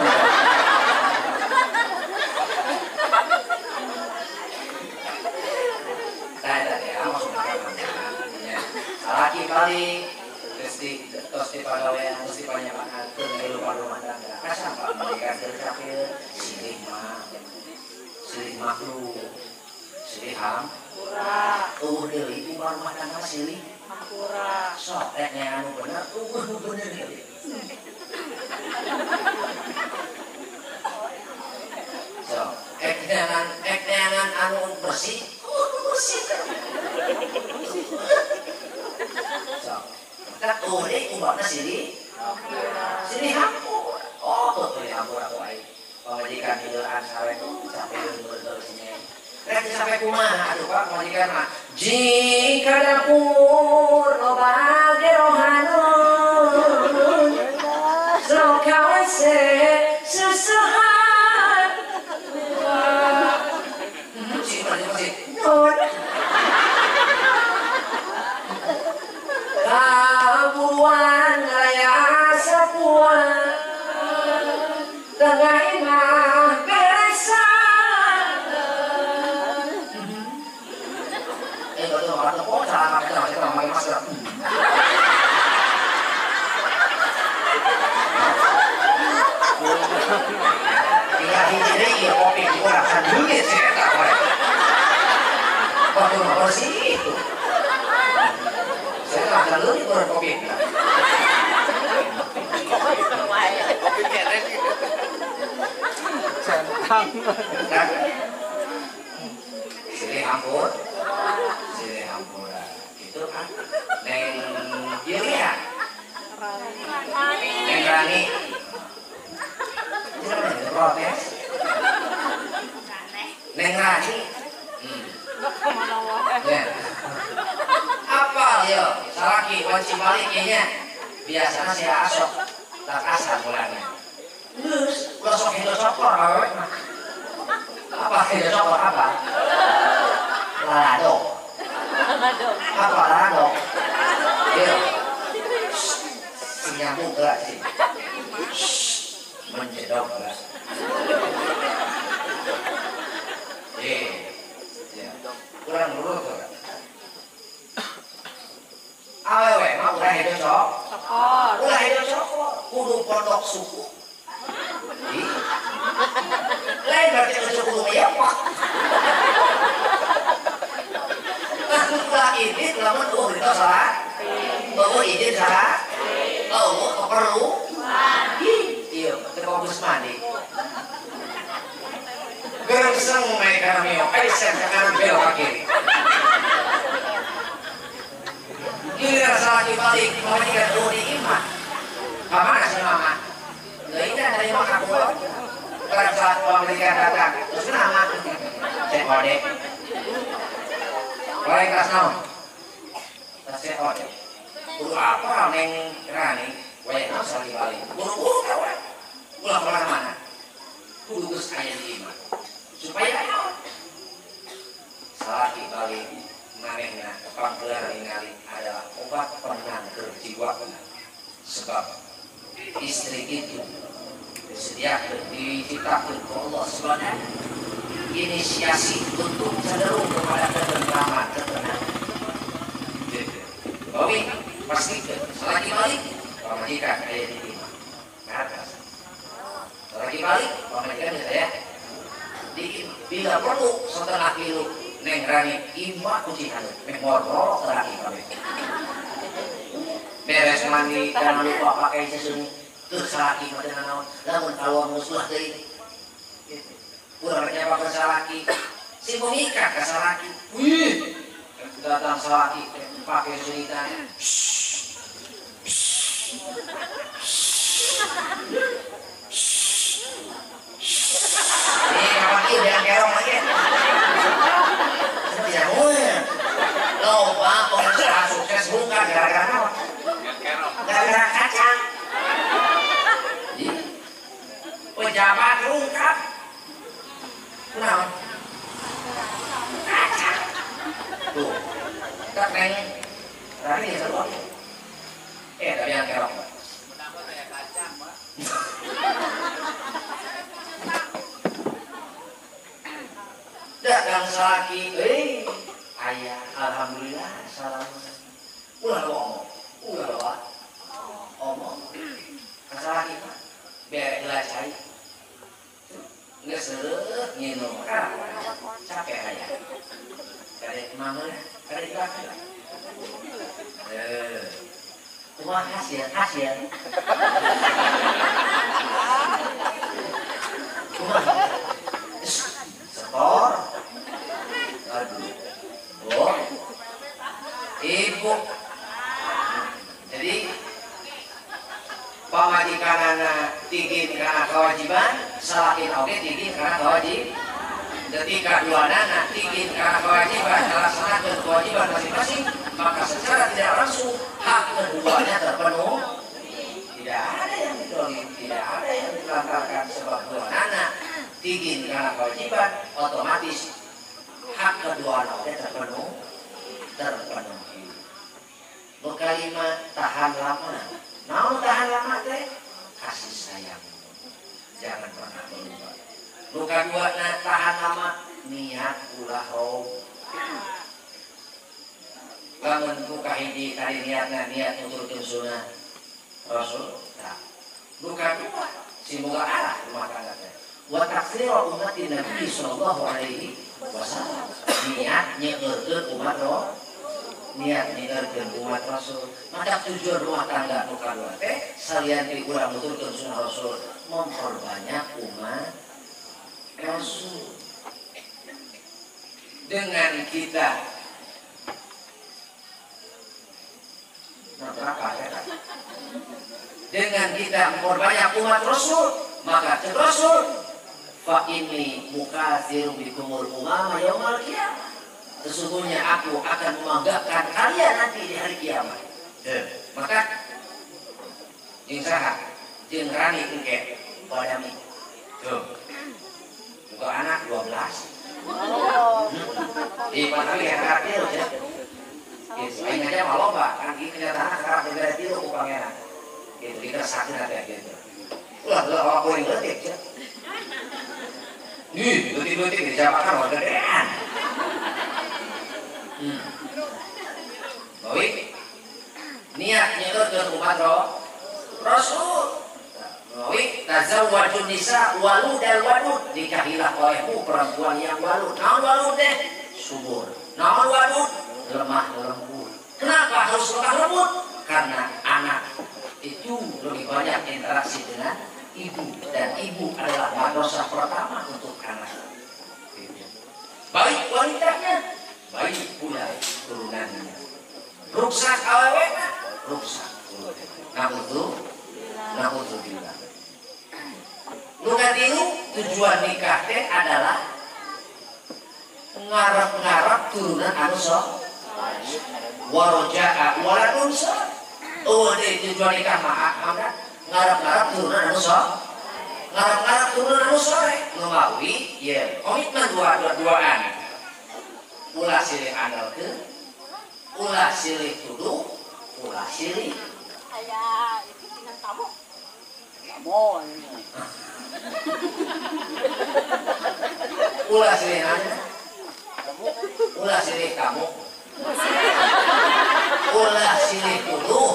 Tah eta teh maksudna nya. Salaki balik geus di tos di pagawean geus di panyabaan keur kehidupan rumah tangga. Asa pamajikan keur capek silih mah. Silih makhluk. Silih hampura. Eueuh deui umur rumah tangga silih hampura. Sok rek anu bener, eueuh nu bener ge. Sok, ek neangan anu bersih, eueuh nu bersih. Sok, tak eueuh deui umpamana silih hampura. Silih hampura. Oh, tuh hampura ku aing. Pamajikan hideuan sawe capek bener-bener. Rek sampai kumaha atuh Pak pamajikan mah. Jika dapur loba gerohanun sok kawese susuhan. Nun. Kaburuan raya sapuan tengah imah beresan. Tinggal hiji deui ieu kopi urang sandungeut si eta we. Waktu mah bersih itu. Saya mah sandungeut urang kopi. Kopi keren. Centang. Silih hampur. Silih hampura. Gitu kan. Neng ieu ya. Neng Rani. Protes. Neng Rani. Ya. Apa yo? Salaki wanci balik nya. Biasanya saya asok tak asar mulanya. Geus, ulah sok hidro sokor awewe mah. Apa hidro sokor apa? Lalado. Apa lalado? Iya. Sing nyambung gerak sih. Menjedok gerak. Iya. Kurang lurus gerak. Awewe mah ulah hidup sok. Ulah hidup cokor. Kudu pondok suku. Lain berarti kudu kudu ngeyepak. Ulah izin lamun eueuh berita salah. Eueuh izin salah. Eueuh keperlu. Iya, teu bagus mandi. Gerengseng we kana mio, aisen ka kanan belok ka kiri. Giliran salaki balik, pamajikan eueuh di imah. Ka mana si mama? Leuina dari mah ka kulon. Barang saat pamajikan datang, terus kenapa? COD. Lain kelas naon? Kelas COD. Kudu apa neng rani? Wayah naon salaki balik. Buru-buru ka urang. Ulah kemana-mana. Kudu geus aya di imah. Supaya naon? Salaki balik manehna panggelar ningali adalah obat penenang jiwa. Sebab istri itu disediakan, diciptakan oleh Allah sebagai inisiasi untuk cenderung kepada ketentraman, ketenangan. Bawi pastikan selagi balik pamajikan aya di imah. Atas. Selagi balik pamajikan saya di imah. Bila perlu setengah kilo neng rani imah kunci halut, meh morok lagi kabeh. Beres mandi jangan lupa pakai sesuatu tuh salaki mah teu nanaon lamun kaluar musuh deui. Urang rek nyapakeun salaki, sing mikat ka salaki. Wih, datang salaki pakai sunitan. Ini kapan ieu jangan kerong lagi. Loba pengusaha sukses bukan gara-gara naon? Gara-gara kacang. Pejabat rungkap. Kunaon? Kacang. Tuh. Tak neng rani ya seru. Tapi yang kerok. Menambah kayak kacang, Pak. Dagang salaki, ayah, alhamdulillah, salam. Ulah lo omong, ulah lo omong. Salaki mah, biar gelas cai. Nggak seret nginum, capek ayah. Kada mama, kada dipakai. Kumaha hasil, hasil. Kumaha? Setor. Aduh. Oh. Ibu. Jadi pamajikanana tinggi karena kewajiban, salakin oge tinggi karena kewajiban. Ketika dua nana tinggi karena kewajiban, melaksanakan kewajiban masing-masing, maka secara tidak langsung hak keduanya terpenuh. Tidak ada yang didolimi, tidak ada yang ditelantarkan sebab dua nana tinggi karena kewajiban, otomatis hak kedua nana terpenuh, terpenuhi. Berkalima tahan lama. Mau tahan lama teh kasih sayang. Jangan pernah berubah. Luka dua na tahan lama niat ulah rob. Lamun buka hiji tadi niatna niat nuturkeun sunah Rasul. Tah. Luka dua simoga arah rumah tangga teh. Wa taksira ummati Nabi sallallahu alaihi wasallam. Niat nyeurkeun umat Rasul. Niat nyeurkeun umat Rasul. Maka tujuan rumah tangga nu kadua teh salian ti urang nuturkeun sunah Rasul memperbanyak umat Rasul. Dengan kita dengan kita memperbanyak umat Rasul, maka cek Rasul fa inni mukatsirun bikumul umama yaumal qiyamah. Sesungguhnya aku akan membanggakan kalian nanti di hari kiamat. Maka jeung saha jeung rani engke badami. Tuh. Buka anak 12. Di mana yang karak tilu ya? Gitu, aing aja mah loba, kan ieu kenyataanna karak dibere tilu ku pangeran. Gitu, dikersakkeun teh gitu. Ulah heula awak kuring leutik ya. Ih, leutik-leutik dijapakan mah gedean. Baik. Niat nyeurkeun umat Rasul. Baik, tazawwajun nisa waludal wadud, nikahilah olehmu perempuan yang walud. Naon walud teh? Subur. Naon wadud? Lemah lembut. Kenapa harus lemah lembut? Karena anak itu lebih banyak interaksi dengan ibu, dan ibu adalah madrasah pertama untuk anak. Baik wanitanya, baik pula turunannya. Ruksak awewena, ruksak turunannya. Naudzubillah. Nu katilu, tujuan nikah teh adalah ngarep-ngarep turunan anu soleh. Waroja'a waladun soleh. Oh, tujuan nikah mah ngarep-ngarep turunan anu soleh. Ngarep-ngarep turunan anu soleh. Nu mawi ye komitmen dua-duaan. Ulah silih andalkeun, ulah silih tuduh, ulah silih aya itu tinggal tamu. Tamu. Ulah silih nanya. Ulah silih kamu. Ulah silih tuduh,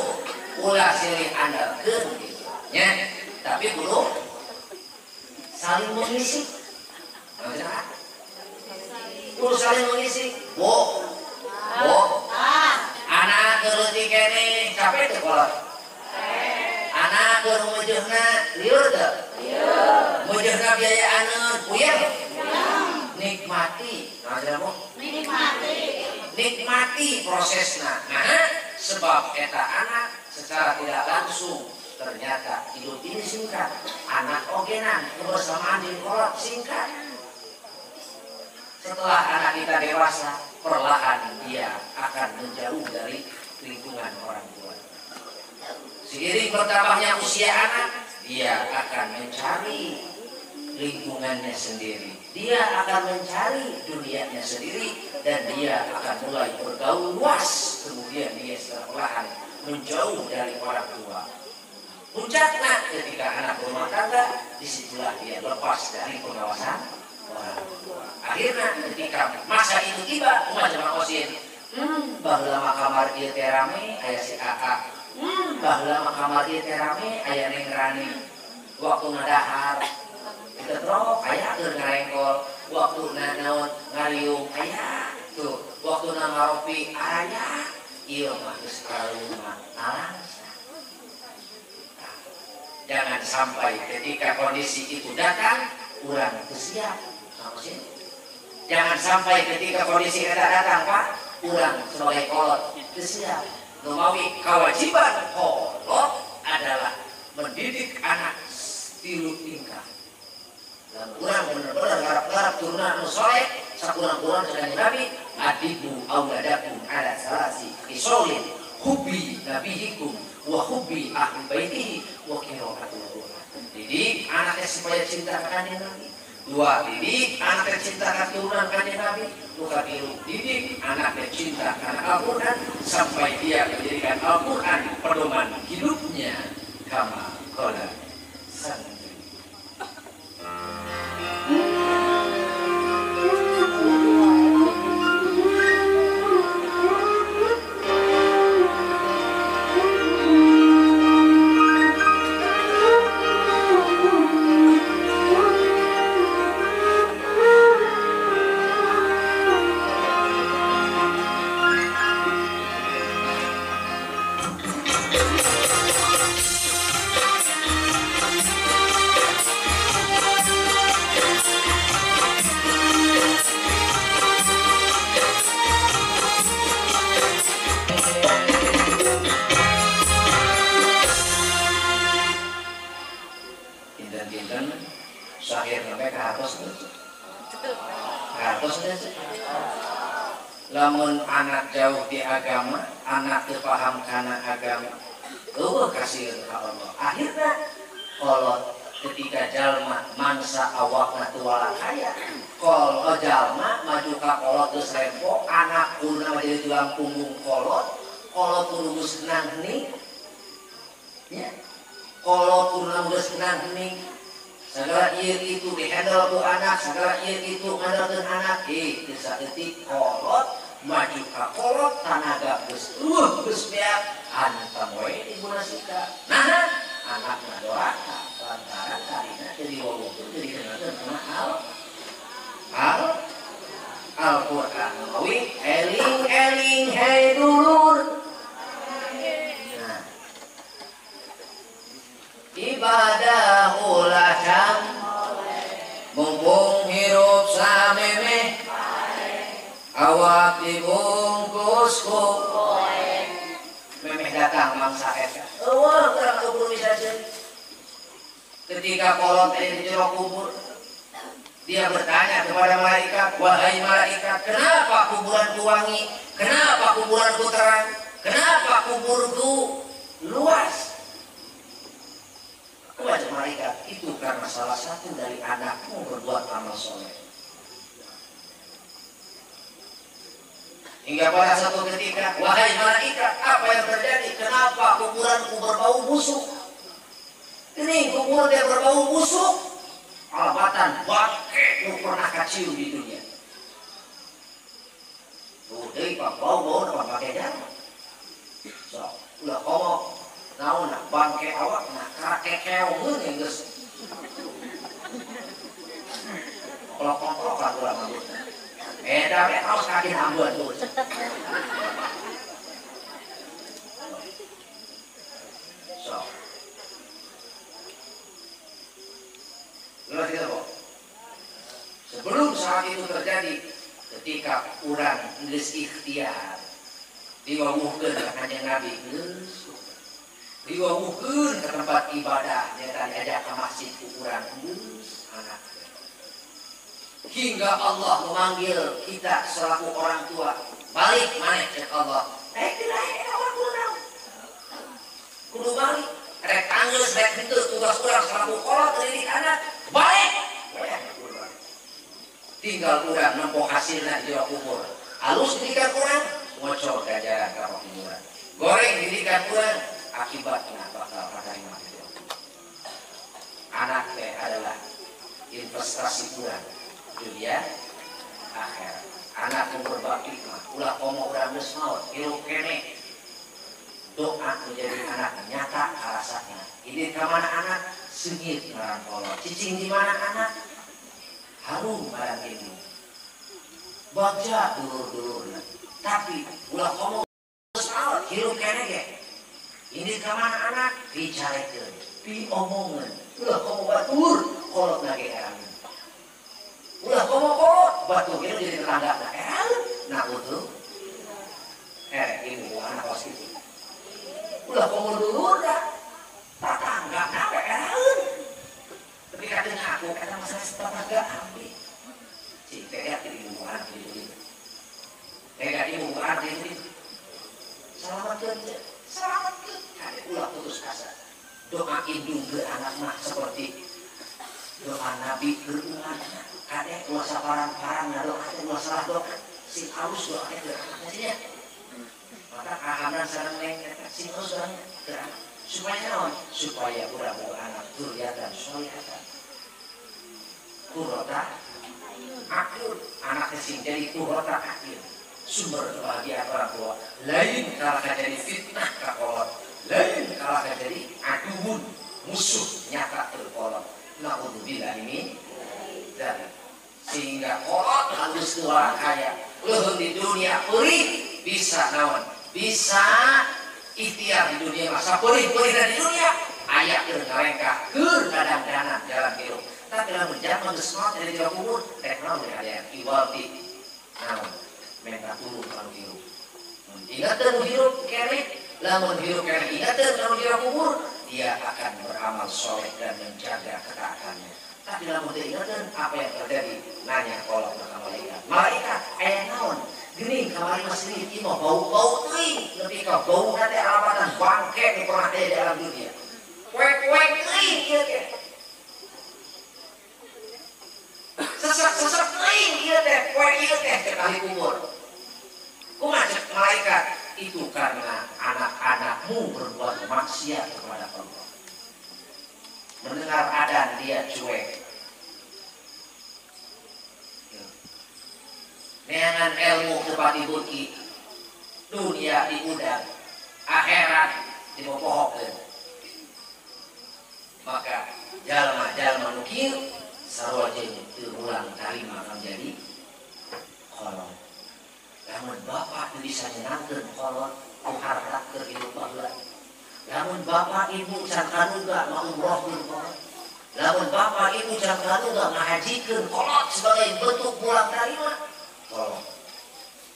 ulah silih andalkeun gitu. Nya, tapi kudu saling mengisi. Kudu saling mengisi. Bu. Bu. Anak keur leutik keneh capek teu kolot? Anak keur meujeunna lieur teu? Lieur. Meujeunna biayaaneun puyeng? Nikmati. Nah, Bu. Nikmati. Nikmati prosesna. Nah, sebab eta anak secara tidak langsung ternyata hidup ini singkat. Anak ogenan kebersamaan di kolot singkat. Setelah anak kita dewasa, perlahan dia akan menjauh dari lingkungan orang tua. Seiring bertambahnya usia anak, dia akan mencari lingkungannya sendiri. Dia akan mencari dunianya sendiri, dan dia akan mulai bergaul luas. Kemudian dia secara perlahan menjauh dari orang tua. Puncaknya ketika anak berumah tangga, disitulah dia lepas dari pengawasan orang tua. Akhirnya ketika masa itu tiba, umat jamaah osin, baheula mah kamar ieu teh rame aya si AA, baheula mah kamar ieu teh rame aya Neng Rani. Waktu ngadahar diketrok aya keur ngarengkol, waktu naon ngariung aya tuh, waktu ngaropi aya, ieu mah geus karumah nalangsa. Jangan sampai ketika kondisi itu datang urang teu siap. Jangan sampai ketika kondisi eta datang, Pak, urang sebagai kolot teu siap. Numawi kewajiban kolot adalah mendidik anak tilu tingkah. Dan urang bener-bener ngarap-ngarap turunan anu soleh, sakurang-kurang dengan Nabi, adibu auladakum ala salasi isolin hubi nabihikum wa hubi ahli baitihi wa qira'atul Qur'an. Didik anaknya supaya cinta kepada Nabi. Dua, didik anaknya cinta keturunan kanjeng Nabi. Luka tilu, didik anaknya cinta karena Al-Quran sampai dia menjadikan Al-Quran pedoman hidupnya. Kama qala santri. Lamun anak jauh di agama, anak teu paham kana agama, eueuh kasieun ka Allah. Akhirna kolot Ketika jalma mangsa awakna teu walakaya, kol jalma maju ka kolot geus rempo, anak kuluna mah jadi tulang punggung kolot, kolot kudu geus nangni. Nya. Kolot kuluna geus nangni. Segala ieu kitu dihandle ku anak, segala ieu kitu ngandalkeun anak. Teu saeutik kolot maju ka kolot tanaga geus eueuh geus beak, hantem we ibuna sika. Nah, anakna doraka lantaran tarina jadi wawuh jadi kenalkeun kana Al-Qur'an. Mawi eling-eling hei dulur. Nah. Ibadah ulah cam mumpung hirup samemeh awak dibungkus ku memeh datang mangsa eta. Eueuh urang kubur bisa ceuk. Ketika kolot di jero kubur, dia bertanya kepada malaikat, wahai malaikat, kenapa kuburanku wangi? Kenapa kuburanku terang? Kenapa kuburku luas? Wahai malaikat, itu karena salah satu dari anakmu berbuat amal soleh. Hingga pada satu ketika, wahai malaikat, apa yang terjadi? Kenapa kuburanku berbau busuk? Ini kubur dia berbau busuk. Alabatan bangke nu pernah kacium di dunia. Tuh deui pak bau-bau apa bangke jarang. So, ulah komo naon bangke awak nah karakekeongeun yang geus. Kolok-kolokan ulah mah. Eta we kaos kaki ambuan tuh. So. Sebelum saat itu terjadi, ketika urang geus ikhtiar diwawuhkeun ka Kanjeng Nabi geus diwawuhkeun ke tempat ibadah nyata diajak ke masjid ku urang geus anak. Hingga Allah memanggil kita selaku orang tua, balik maneh cek Allah. Rek deui awak kudu naon? Kudu balik. Rek anggeus rek henteu tugas urang selaku kolot didik anak, balik. Tinggal urang nempo hasilna di jero kubur. Halus didikan urang, ngocor gajaran ka kuburan. Goreng didikan urang, akibatna bakal katarima di jero kubur. Anak teh adalah investasi urang dunia akhirat. Anak yang berbakti mah ulah komo urang geus maot, hirup keneh. Doa menjadi anak nyata karasana. Ini ka mana anak seungit ngaran kolot. Cicing di mana anak harum barang ini. Bagja dulur-dulurna. Tapi ulah komo geus maot, hirup keneh ge. Ini ka mana anak dicarekeun, diomongeun. Ulah komo batur kolotna ge eraeun. Ulah komo kolot batur ge jadi tetangga na eraeun. Nah utuh. Ibu anak kos kitu. Ulah komo dulur dah. Tetangga na we eraeun. Tapi katanya aku eta masalah tetangga abdi. Cik teh ya ibu anak kitu. Teh ibu anak kitu. Selamatkeun, selamatkeun. Kade ulah putus asa. Doa indung ke anak mah seperti doa Nabi ke umatna. Kade ulah saparang-parang ngadoa teh ulah salah doa. Sing alus doa teh ke anakna nya. Maka kahanan sareng neng eta sing alus doanya ke anak. Supaya naon? Supaya urang boga anak dzurriatan sholihatan. Qurrata a'yun, anak teh sing jadi qurrata a'yun. Sumber kebahagiaan orang tua. Lain kalah jadi fitnah ka kolot, lain kalah jadi aduun musuh nyata ke kolot. Naudzubillah min dzalik. Sehingga kolot halus tua kaya leuheung di dunia perih bisa naon? Bisa ikhtiar di dunia masa perih-perih di dunia aya keur ngarengkah keur kadang-kadang jalan hirup. Tapi lamun jalma geus maot dari jero kubur rek naon aya iwal ti naon? Minta tulung kalau hirup. Ingatkan hirup keneh, lamun hirup keneh ingatkan kalau jero kubur, dia akan beramal soleh dan menjaga ketaatannya. Tapi lamun teu ingatkan apa yang terjadi? Nanya kolot ka malaikat. Malaikat aya naon? Geuning kamari mah seungit ieu mah bau-bau teuing, nepi ka bauna teh alapatan bangke nu pernah aya di alam dunia. Kuek-kuek teuing ieu teh. poe ieu teh cek ahli kubur. Kumaha cek malaikat? Itu karena anak-anakmu berbuat maksiat kepada Allah. Mendengar adzan dia cuek. Neangan ilmu kepada beuki, dunia diundang, akhirat dipopohokeun. Maka jalma-jalma nu kieu sarua jeung teu ulang tarima menjadi kolot. Lamun bapak teu bisa nyenangkeun kolot ku harta keur hidup baheula. Lamun bapak ibu can kanuga ngumrohkeun kolot. Lamun bapak ibu can kanuga ngahajikeun kolot sebagai bentuk pulang tarima, tolong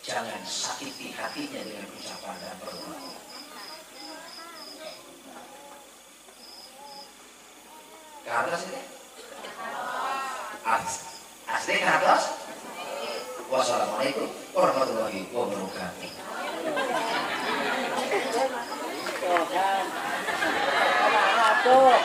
jangan sakiti hatinya dengan ucapan dan perbuatan. Ke atas ini? Asli ke atas? Wassalamualaikum warahmatullahi wabarakatuh. Tuh.